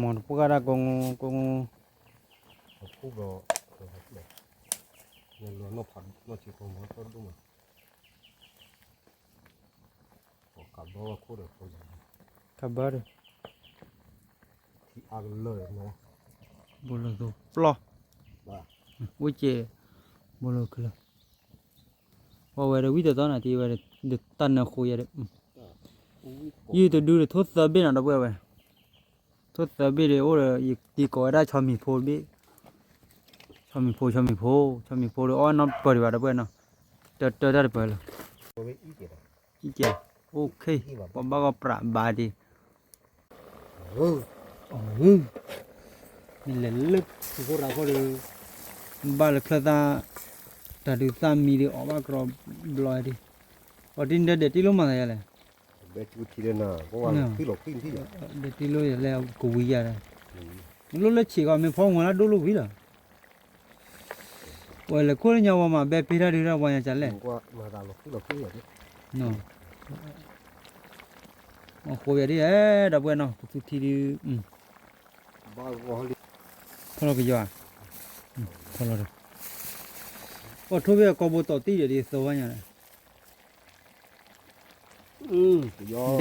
မ့ၢ်တပှၢ်ဒၣ်ကိးငူကိးငူ, အခိၣ်ဘီ, နလီၤနီၢ်ဖးနီၢ်ဆံးကိးမီၤထီၣ်ဒိၣ်မး, ကဘၢဒီးခိၣ်ဒီးဖိ, ကဘၢဒီး, ထံအါကလၢာ်, ဘိလီၤသိပျီ, ဝဲကဲ, ဘိလီၤကလၢာ် ပှၤဝဲဒီးဝံၣ်တသီနၤ တံၤဝဲဒီးတၢ်နၢဃိယဲဒီး, ယုၢ်တဒုဒီးထိၣ်သၢဘ့ၣ်နီၤ ဒီပုၢ်ဝဲၢ်, ထိၣ်သၢဘ့ၣ်ဒီးအိၣ်ဒီး ယတံၤကိးဝဲဒၣ်ဆီမံၤဖိတဘ့ၣ်, ဆီမံၤဖိ ဆီမံၤဖိ ဆီမံၤဖိဒီးအီၣ်နီၢ်ပၢၢ်ဒံးဘၣ် ဒီပုၢ်ဝဲၢ်နီၤ, တၢတၢတၢ်တပၢၢ်လၢ အံကဲ, အိၣ်ခ့, ပှၤဘၣ်ဂီၢ်ပြးဘၣ်ဒံး, မ့ၢ်လဲၤလၢထံခိၣ်ရၤခိၣ်ဒီး, ဘၣ်လၢချၢၣ်သၣ်, တၢ်ဒုးသၣ်မံဒီးအီၣ်ဘၣ်ကရီဘျီဒံး, ပှၤတံၤဒဲးဒဲးတံၤလိမ့ၣ်သးယလဲၣ်, ဒဲးတံၤလိယလဲၣ် ကဝံၤယၤဒီး, လိၣ်လၢဆံးကီး မ့ၢ်ဖီမုၢ်လၢဒိၣ်လိာ်ဝံၤလီၤ ပှၤလဲၤခိၣ်လၢညါဝဲမၤဘဲပ့ၤတၢ်ဒုးတၢ်ပှၤညါကလဲၣ်, မၤဃိယၤဒ်, ဒီပုၢ်ဝဲၢ်နီၤ ကသူထံဒုး, ထီလီၤကယီၤ, ထီလီၤဒီး, ပှၤထိၣ်ဖဲအကီၢ်ဘိတီၢ်တံၢ်ဒီးဒ်သိးဝဲညါ,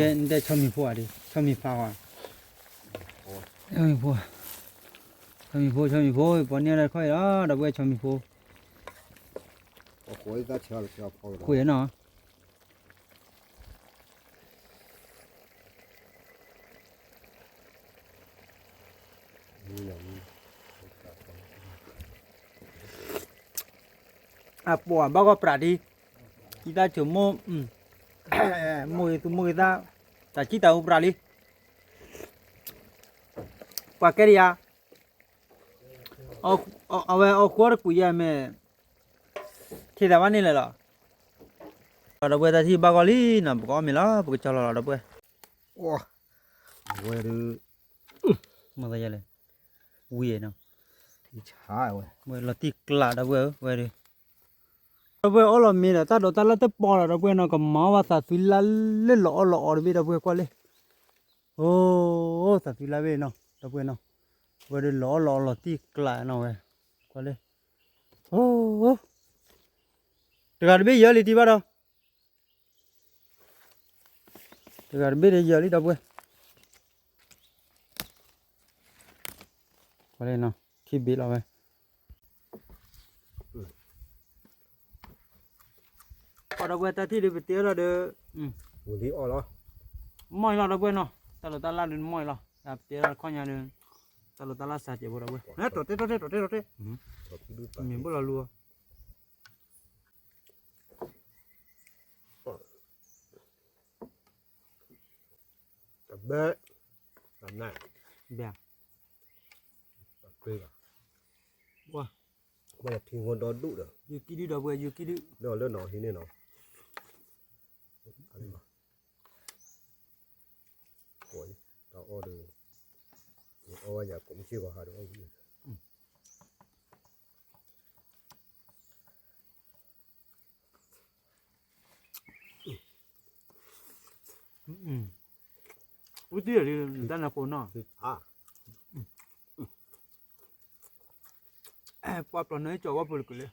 နတဲဆီမံၤဖိဧါဒ်, ဆီမံၤဖးဧါ, ဆီမံၤဖိ, ဆီမံၤဖိ ဆီမံၤဖိ ပှၤန့ၢ်တၢ်တခီအံၤလီၤ ဒီပုၢ်ဝဲၢ် ဆီမံၤဖိ, ဃိယနီၤ အပှၤဘၣ်ဂီၢ်ပြးဒံး, အံသၣ်ဆိမိၣ်, မိၢ်ဂ့ၤသူမိၢ်ဂ့ၤသၣ်, တၢ်စံၣ်တၢ်အူပြးလံ, ပှၤကဲဒံးဧါ, အဝဲအီၣ်ဃုအီၣ်တကွံာ်ယဲၢ်မ့ၢ်, ထံၣ်သးဘၣ်န့ၣ်လဲၣ်လီၤ, ဒီပုၢ်ဝဲၢ်တၢ်ထံၣ်ဘၣ်ဂီၢ်လံနီၤ ပကအီၣ်မ့ၤလီၤ ပကကၠီလီၤလီၤ ဒီပုၢ်ဝဲၢ်, ဝဲဒုး, မ့ၢ်သးယလဲၣ်, ဝံၤနီၤ, ဝဲလီၤတံၢ်ကျးဒီပုၢ်ဝဲၢ်ဧၢ ဝဲဒုး ဒီပုၢ်ဝဲၢ်အီၣ်လီၤမ့ၤဒီး တၢ်ဒိးတၢ်လၢတပီၤလီၤ ဒီပုၢ်ဝဲၢ်နီၤ ကမၤအီၣ်ဘၣ်သးသွံလါလၢလီၤအီၣ်လီၤအီၤတဘ့ၣ် ဒီပုၢ်ဝဲၢ်ကွၢ်လံ, အိ, သးသွံလါဘ့ၣ်နီၤ ဒီပုၢ်ဝဲၢ်နီၤ, ဝဲဒုးလီၤအီၣ်လီၤအီၤလီၤတံၢ်ကျးနီၤဝဲ, ကွၢ်လံ, အိ, တဂၤတဘ့ၣ်ယၢၤလံတံၢ်ဘၣ်ဒီး တဂၤတဘ့ၣ်ဒီးယၢၤလံ ဒီပုၢ်ဝဲၢ်, ပှၤလၢနီၤ ခံဘ့ၣ်လီၤဝဲ, ပှၤဒီပုၢ်ဝဲၢ်တၢ်ထံၣ်ဒီး ပတဲထီၣ်ဒီး, ဝံၤလံအီၣ်လီၤ, မီၢ်အံၤလီၤ ဒီပုၢ်ဝဲၢ်နီၤ, တၢ်လိၤတၢ်လၢ်ဒီးမီၢ်အံၤလီၤ, ပတဲထီၣ်တခီညါဒီး, တၢ်လိၤတၢ်လၢ်စးကဲးဖိ ဒီပုၢ်ဝဲၢ်, ဟဲ တီၢ်တဲ တီၢ်တဲ တီၢ်တဲ တီၢ်တဲ, မ့ၢ်ဘၣ်လီၤလူၤ အဘဲ, အနၢ်, ဘဲ, အပှ့ၤ, ဝါ, ဝဲထံငိဒိၣ်ဒိၣ်ဒီး ယုၢ်ကံဒုၣ် ဒီပုၢ်ဝဲၢ် ယုၢ်ကံဒုၣ် ဒီးလၢနီၤဟံးန့ၢ်နီၤ, တၢ်အီၣ်ဒီး, အီၣ်ဝဲယၤကိးမုၢ်ဆ့ၣ်ဂီၤဟးဒီးအီၣ်ဝံၤ ဝံသံဒီး တၢ်နၢ်ဃိနီၤ, ပှၤပျီၢ်န့ၣ် ကၠီဝဲဖိတကလၢာ်,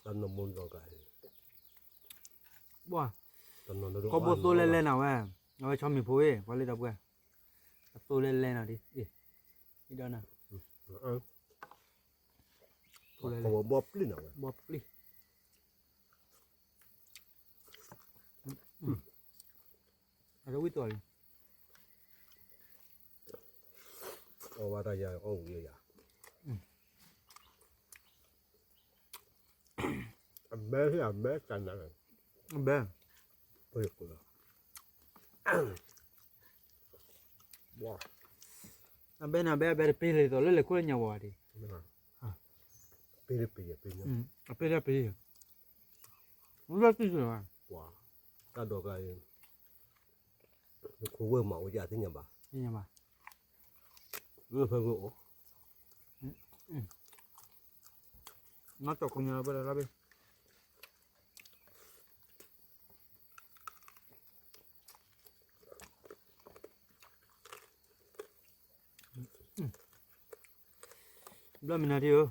တၢ်နမူကီၢ်ကး, ဘၣ်, ကီၢ်ဘိသိလဲလဲနၤဝဲ, အဝဲဆီမံၤဖိဝဲ ပှၤလၢဒီပုၢ်ဝဲၢ်, အသိလဲလဲနၤဒ်, အ့, အံၤဒီးနၤ, သိလဲလဲ, ဘီပျံၢ်နၤဝဲ, ဘီပျံၢ် အဝံၣ်တီၤလံ, အီၣ်ဝဲတၢ်ယၤအီၣ်ဝံၤယၤ, အဘဲဟ့ၣ်အဘဲတၢ်နၤ, အဘဲ, အဘဲန့ၣ် အဘဲ အဘဲတပ့ၤလၢၤသိးလၢလဲၤခိၣ်လၢညါဝဲဒၣ်, ပ့ၤလၢပ့ၤ, အပ့ၤလၢပ့ၤ, ဝံၤဘၣ်တံၢ်စၢၤ, တၢ်ဒိးကါအံၤ အ ခိၣ်ဝဲမၤအိၣ်ယၤသ့ၣ်ညါဘၣ်, သ့ၣ်ညါဘၣ်, ဖဲကအိၣ်, နီၢ်ကၠီၤကိညါလီၤဘၣ်လီၤဘၣ်, ဘျီမ့ၢ်နၤထံဧၢ,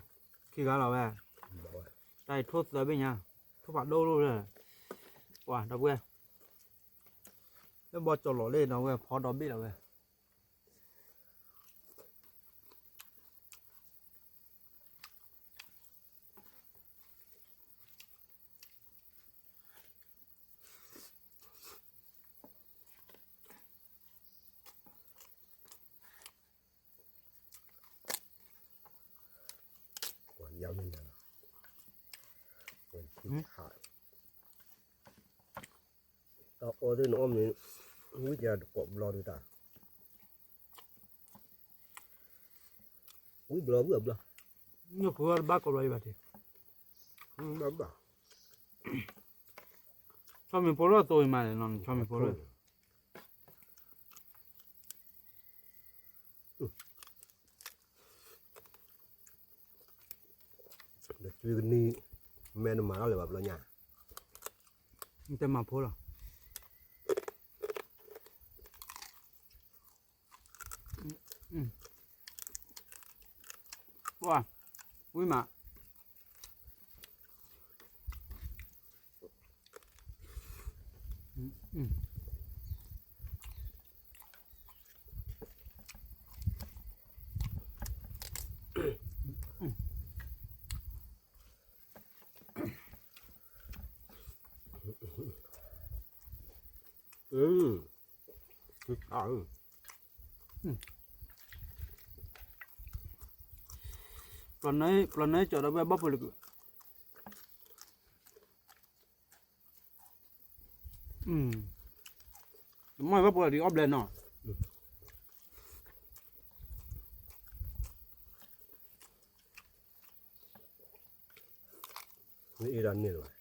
ခံဂၤလီၤဝဲ, တၢ်အံၤထိၣ်သၢဘ့ၣ်ညါ, ထိၣ်ဖးဒိၣ်လိၣ်လၢ, ပှၤဒီပုၢ်ဝဲၢ်, လၢဘီကၠီၤလီၤလၢဒီပုၢ်ဝဲၢ် ဖီဒီဘ့ၣ်လီၤဝဲ ပှၤယါမ့ၢ်နၤလီၤ, တၢ်အီၣ်သ့ၣ်နအီၣ်မ့ၢ်, ဝံၣ်ကတကိးဘျီဒုးတၢ်, ဝံၣ်ဘျီဝံၣ်အဘျီ, နဃုအီၣ်တဘၣ်ကိးဘျီယဘၣ်တ့ၢ်, ဘၣ်ဘၣ်, ဆီမ့ၢ်ဖိလၢအသိအံၤမးလဲၣ်နီၤ, ဆီမ့ၢ်ဖိလၢ ဒီးကနံၤ, မဲနမၤထီၣ်လၢၤဘၣ်ဘျီညါ, နတဲမၤဖိလီၤ, ဝံၣ်မး ပျီၢ်နၢ်ကၠီၤဒီးဝဲဘၣ်ဖိလၢက, တမ့ၢ်ဘၣ်ဖိလၢဒ်အီၣ်ဘျဲၣ်နီၤ, မ့ၢ်အ့ၣ်ဒၣ်န့ၣ်လီၤ,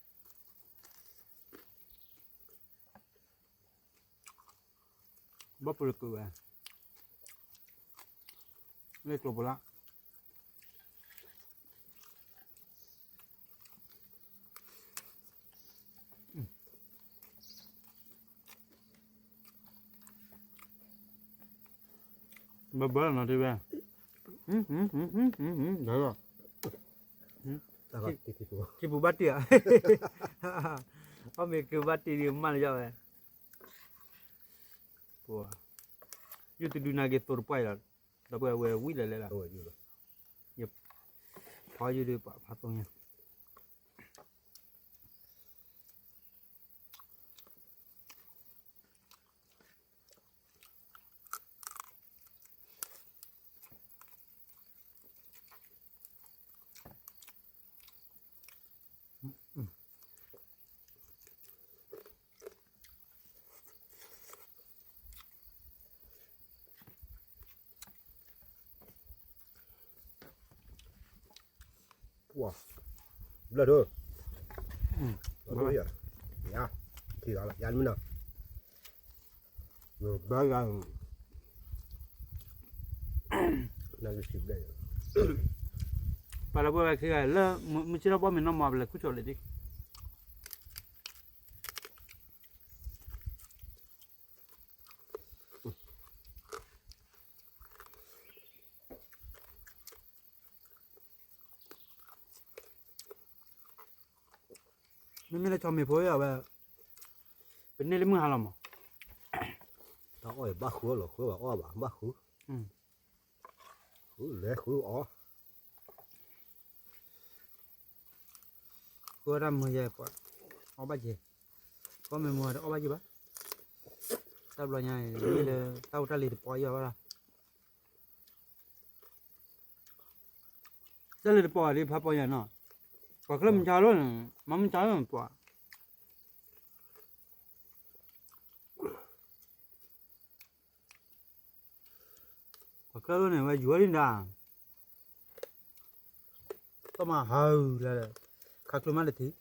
ဘၣ်ဖိလၢကဝဲ, လၢကျိၤပူၤလၢ ဘၣ်ဘၣ်နီၤတ့ၢ်ဝဲ, ဒီးလီၤ, ခံပူၤဘၣ်တ့ၢ်ဧါ, အီၣ်မ့ၤကဘၣ်တ့ၢ်ဒံးမးလၢယဝဲ, ယတဒုးနၤက့ၤသိးတပှၢ်အံၤလီၤ, ဒီပုၢ်ဝဲၢ်ဝံၣ်လၢလဲၣ်လီၤ, ယဖီယုၢ်ဒုးပှၤဖးသိညါ ပှၤ, ဘျၢၣ်ဒိ, ယၤ, ခံဂၤလီၤ ယၤတမ့ၢ်နီၤ, ဘၣ်ဂၤ, နကစံးဘျဲၣ်, ပှၤလၢပှဲၤဝဲခံဂၤလၢ မုၢ်ဆ့ၣ်ထီၣ်ဘီၣ်မ့ၢ်နီၢ်မၤပလဲၤခူၣ်ဆီလံတ့ၢ် မ့မ့ၢ်လၢဆီမ့ၢ်ဖိအဝဲ, ပန့ၢ်လၢမုၢ်ဟါလီၤမး, တၢ်အီၣ်အံၤဘၣ်ဃုအီၣ်လီၤ ဃုဘၣ်အီၣ်ဘၣ် ဘၣ်ဃု, ဃုလဲၤဃုအီၣ် ဃုဝဲဒၣ်မုၢ်ယဲၢ်ပှၤ, အီၣ်ဘၣ်က့ၤ, ကီၢ်မ့ၢ်မုၢ်ဒီးအီၣ်ဘၣ်က့ၤဘၣ်, တၢ်ဘျီညါအံၤ မ့ၢ်လၢတၢ်အိၣ်တၢ်လံၤတပီၢ်ယီၤဘၣ်လီၤ, တၢ်လံၤတပီၢ်ဒ်ဖးပီၢ်ယၤနီၤ, ပှၤခဲလၢာ်မုၢ်ဆါလီၤ, မၤမုၢ်ဆါလီၤပှၤ ပှၤခဲလၢာ်န့ၣ် ဝဲယူၤဝဲဒၣ်, တၢ်မၤဟးဂူာ်လၢ်လၢ်, ခးကျိမးတထံၣ်,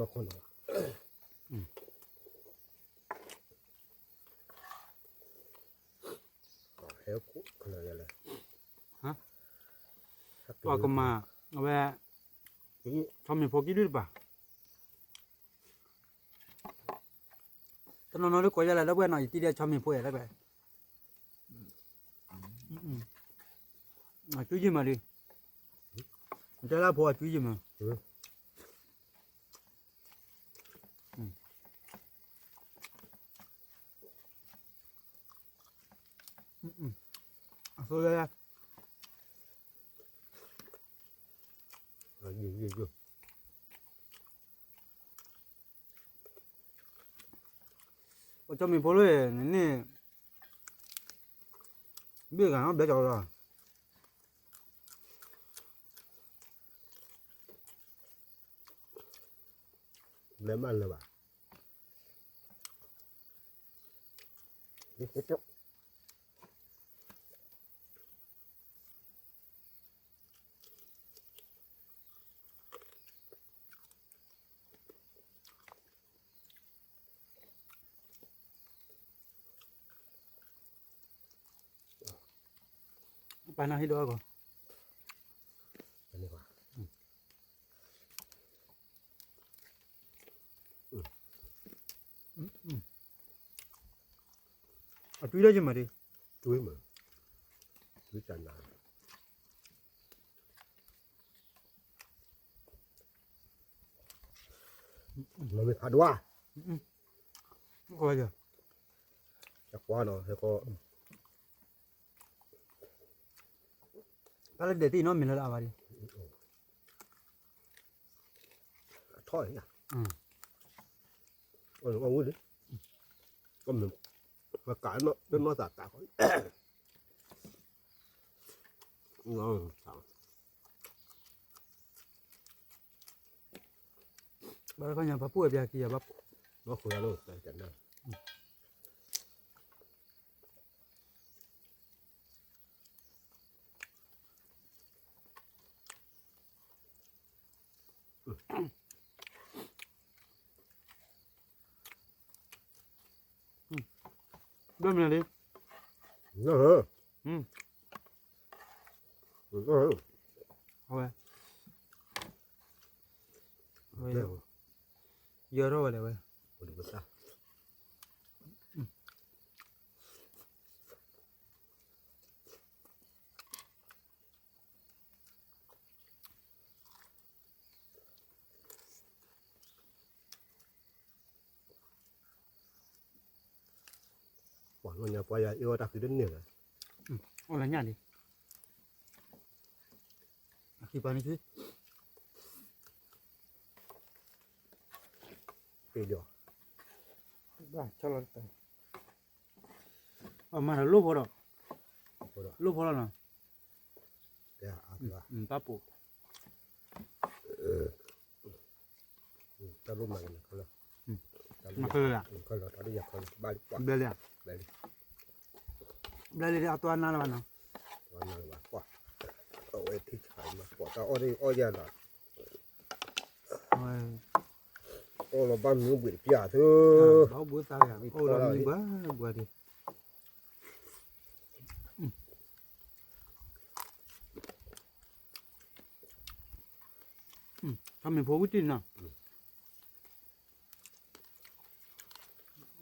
လီၤခီနီၤ, ဟဲခိၣ်ခလၢလဲၣ်, ပှၤကမၤ, အဝဲ, ဆီမ့ၢ်ဖိကံၣ်ဒုၣ်တပၤ, တနီၤနီၤလၢကိးယၤလၢဒီပုၢ်ဝဲၢ်နီၤ ယတံၤဒဲးဆီမ့ၢ်ဖိယၤတၢ်ကွဲး, အစုယံာ်မးလံ, ကဲလၢဖိအစုယံာ်မး, အသိလၢ ပှၤဆီမ့ၢ်ဖိလၢ နန့ၢ် ဘ့ၣ်ဂၤနီဘျဲကီးလီၤ, ဘျဲမးလၢၤဘၣ် ပာ်နၤဟ့ၣ်ဒီးအဂီၢ်, အတွံၢ်ဒီးယမၤဒံး, တွံၢ်မး, တွံၢ်တၢ်နၤ မ့ၢ်ဖးဒိၣ်ဧါ, ကွၢ်နီၤ ဟဲကီ, တၢ်လၢဒဲးတံၢ်နီတမံၤလၢအဘၣ်ဒံး, အထီၣ်, အဝံၤ, ကမ့ၢ်, ကးနီၢ်သးကးဃီ ဘၣ်တခီညါ ပှၤပူၣ်ဝဲပျၢ်ခံဂၤဘၣ်, ဘၣ်ဃုာ်လၢ, ဘၣ်မနုၤလဲၣ်, အဝဲ, အဝဲ, ယၢထီၣ်ဝဲလဲၣ်ဝဲ, ပှၤလၢညါပှၤယၤအ့ၣ်အီၣ်တၢ်ဃံတန့ၢ်လၢၤ, အီၣ်လၢညၣ်လံ, အဃံပၤန့ၣ်, ပ့ၤဒီး, ဘၣ်ဆီလီၤတပၤ, အမၤဒီးလိၣ်ဖိဒီး, လိၣ်ဖိလီၤနီၤ, တၢ်ပိာ် တၢ်လိၣ်မၤကန့ၣ်ခီလၢ, မၤခီလၢ, ခီလၢတၢ်ဒ်ယၤခီလၢ ဘျဲလံဧါ, ဘျဲလံ, ဘျဲလံအသွါနါလၢၤဘၣ်နီၤ, သွါနါလၢၤဘၣ်, ကွၢ်, အဝဲထံဆးမး ပိာ်တၢ်အီၣ်ဒ်အီၣ်ယၤလီၤ, အီၣ်လီၤဘၣ်မနုၤဘှံးတပျၢ်သု, ဘၣ်အိၣ်ဘှံးသးယၤ အိၣ်လီၤမံဘှါဘှါဒံး ဆီမ့ၢ်ဖိဝံၣ်တံၢ်နီၤ,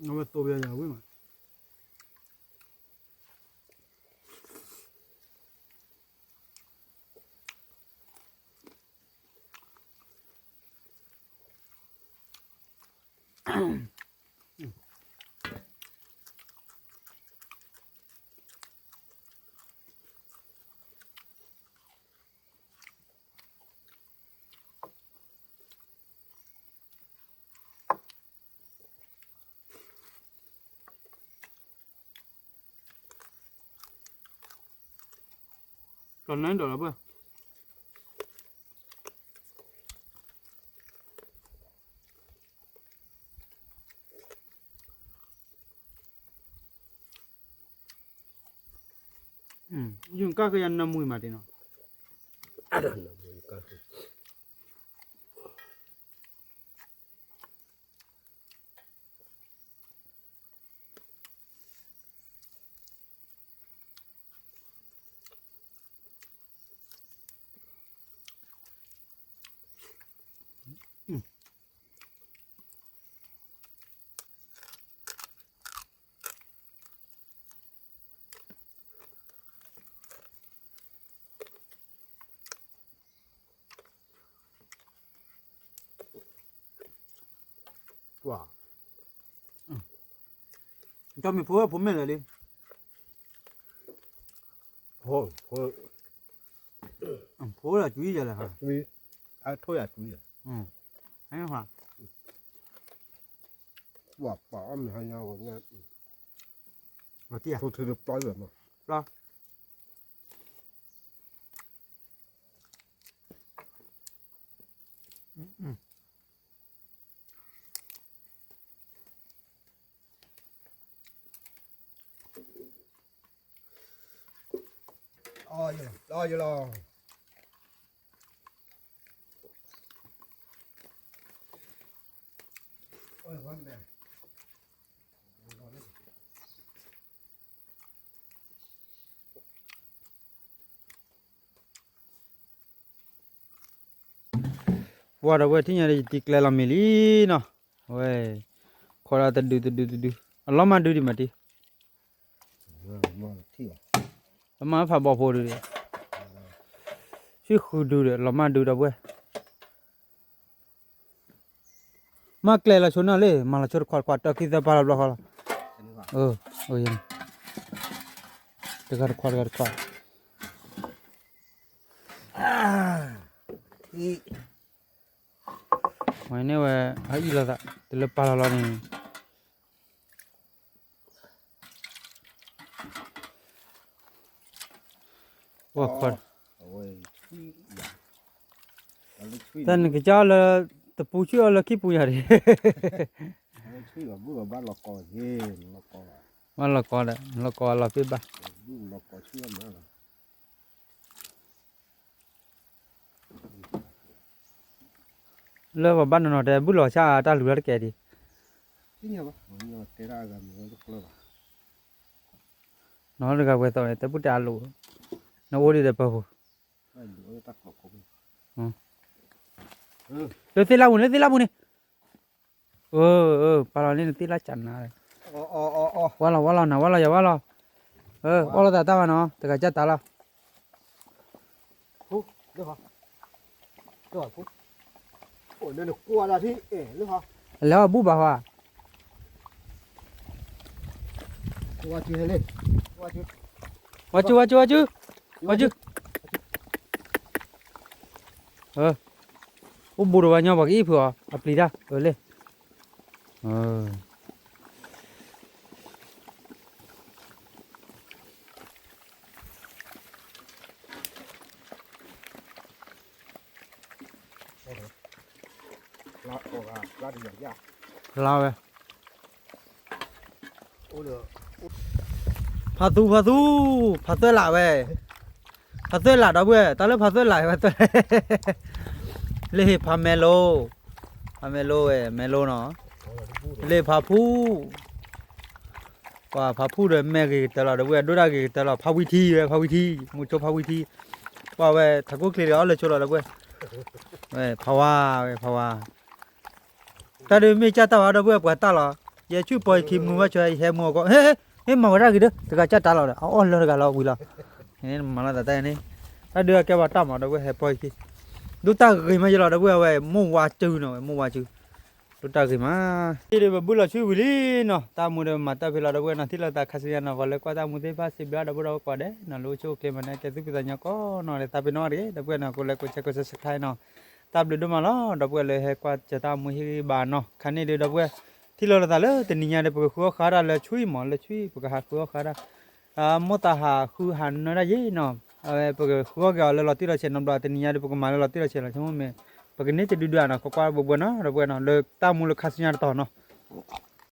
အဝဲသိးပယၤယၤဝံၣ်မး, ကီၢ်နၢ်ဒိးလီၤဘၣ်, ယကၢ်ဃ့ယနၢမူမးတ့ၢ်နီၤ, နၢမူကၢ်ဃ့ အ ကၠီမ့ၢ်ဖိဝဲဖိမဲာ်လၢာ်လံ, ဖိ, ဖိ, ဖိလၢာ်ကွံယဲလဲၣ်, အထိၣ်ယၤကွံယဲ, ပှၤပှၤအီၣ်မ့ၤဟါညါ, ထိၣ်ထံလၢပျီယဲ, ပျီ လီၤယလီၤ, ပှၤဒီးဝဲထံၣ်ညါဒီး ယတံၤကျဲလီၤမ့ၢ်လံနီၤ, အဝဲ, ခိးဒၣ်တဒုတဒုတဒု, အလီၤမၢ်ဒုဒံးမးတံၢ်, လီၤမၢ်ဖးဘီဖိဒုဒံး, ဆံဃုဒုဒီး လီၤမၢ်ဒုဒီပုၢ်ဝဲၢ် မ့ၢ်ကျဲလီၤဆိနီၤလံ, မၤလီၤဆိတခွးတခွး တၢ်ခံသၢပၢ်လီၤဘျီဃီလီၤ, တဂၤတခွး တဂၤတခွး, ဝဲန့ၣ်ဝဲ, အအံၤလိာ်သး တလၢပၢ်လီၤလီၤန့ၣ် တၢ်နကစၢ်အီၤလၢ တပူၤဆံၣ်အီၤလၢခံပူၤညါဒံး, ဘၣ်လီၤကီဒီး လီၤကီအလီၤပ့ၢ်ဘၣ် လၢပှၤဘၣ်နီၢ်နီၢ်တဲ ဘုၣ်လီၤဆၣ်တၢ်လူၤတၢ်တကဲဒံး, နီၢ်တဂၤဝဲသီးန့ၣ် တဲဘုၣ်တဲအလိၤ, နအိၣ်ဒံးဒီးပၢၤပူၤ, လၢသ့ၣ်လၢပူၤန့ၣ် လၢသ့ၣ်လၢပူၤန့ၣ်, အၢ ပာ်လီၤန့ၣ် နသ့ၣ်လၢကၢ်နၤ, ဝါလီၤ ဝါလီၤ နၤဝါလီၤ ယၤဝါလီၤ, အၢ အီၣ်လိာ်သးတၢ်ဘၣ်နီၤ တဂၤကၢ်တၢ်လီၤ လဲၤအီၣ်ဘူၣ်ဘၣ်ဟါ, ဝါစု ဝါစု ဝါစု ဝါစု အိၣ်ဘူးဒီးဝဲညီ ပှၤကအံၣ်ဖုးအီၤ အပျံၤတၢ် အၢလ့ၣ် ဖျါဝဲ ဖးသူ ဖးသူ ဖးသွဲၣ်လးဝဲ ဖးသွဲၣ်လးဒီပုၢ်ဝဲၢ် တၢ်လၢဖးသွဲၣ်လးဝဲ လၢဟ့ၣ်ဖးမဲလိ ဖးမဲလိဝဲ မဲလိနီၤ လၢဖးဖူ ပှၤဖးဖူဒီးမဲာ်ဂ့ၤကတၢၢ်လီၤ ဒီပုၢ်ဝဲၢ် ဒိၣ်တၢ်ဂ့ၤကတၢၢ်လီၤ ဖးဝံထံဝဲ ဖးဝံထံ ပှၤဝဲ ထးခိၣ်ချ့ဒီးအီၣ်လၢဆိလီၤ ဒီပုၢ်ဝဲၢ် ဖးဝါဝဲ ဖးဝါ တၢ်ဒုးမ့ၢ်ကၢ်တၢ်ဝဲ ဒီပုၢ်ဝဲၢ် ပှၤတၢ်လီၤ ယဲဆူၣ်ပီၤယခံမုာ်ဘၣ်ဆၢ ယဟဲမုာ်အီၤကီး ဟ့ ဟ့ မၤဝဲဒၣ်ဂ့ၤဒီး တဂၤကၢ်တၢ်လီၤဒီး အအီၣ်လၢတဂၤလီၤဝံၤလီၤ မၤလီၤသးတၢ်န့ၣ် တၢ်ဒုးအကဲပှၤတၢ်မၤ ဒီပုၢ်ဝဲၢ် ဟဲပီၤယခံ ဒိၣ်တၢ်ဂ့ၤမးယလီၤ ဒီပုၢ်ဝဲၢ် ဝဲမိၢ်ဝါစုနီၤ ဝဲမိၢ်ဝါစု ဒိၣ်တၢ်ဂ့ၤမး ဒ်ဒီးပဘုၣ်လီၤဆူဝံၤလံနီၤ တၢ်မူဒီးမၤတၢ်ဖဲလီၤ ဒီပုၢ်ဝဲၢ်နီၤ ထံၣ်လိာ်သးခါဆူညါနီၤ ပှၤလၢကွၢ်တၢ်မူသ့ၣ်တဖၣ် စံးဘျုးဒီပုၢ်ဝဲၢ်ကိးဂၤဒဲးနီၤ လၢအိၣ်ဆူၣ်အိၣ်ချ့မးန့ၣ် ကဲသူၣ်ဖှံသးညီကိးနီၢ်ဂၤဒဲး သးပ့ၤနီၣ်တဂ့ၤ ဒီပုၢ်ဝဲၢ်နီၤ ကိးလဲကိးဆဲကိးဆဲ subscribe နီၤ တၢ်ဘျုးဒိၣ်မးလီၤ ဒီပုၢ်ဝဲၢ်လၢဟဲကွၢ်စၢၤတၢ်မူဟ့ၣ်ဂံၢ်ဘါနီၤ ခါန့ၣ်ဒီး ဒီပုၢ်ဝဲၢ် ထံၣ်လိာ်သးလၢတနံၤညါဒီး ပကဃုအီၣ်ဃာ်တၢ်လၢဆွံမး လၢဆွံ ပကဟးဃုအီၣ်ဃာ်တၢ် မိၢ်သးဟးဃုဟးနၢတၢ်ယ့ၣ်နီၤ အဝဲပကဃုအီၣ်က့ၤအီၤလၢလီၤတံၢ်လီၤဆဲးနီတဘျီ တနံၤညါဒီး ပကမၤလၢလီၤတံၢ်လီၤဆဲးလီၤ ဆိကမိၣ်မ့ၢ် ပကန့ၢ်တဒုဒုဧါနီၤ ကွၢ်ကွၢ်ဘှဲဘှဲနီၤ ဒီပုၢ်ဝဲၢ်နီၤ လၢတၢ်မူလၢခါဆူညါတတီၤနီၤ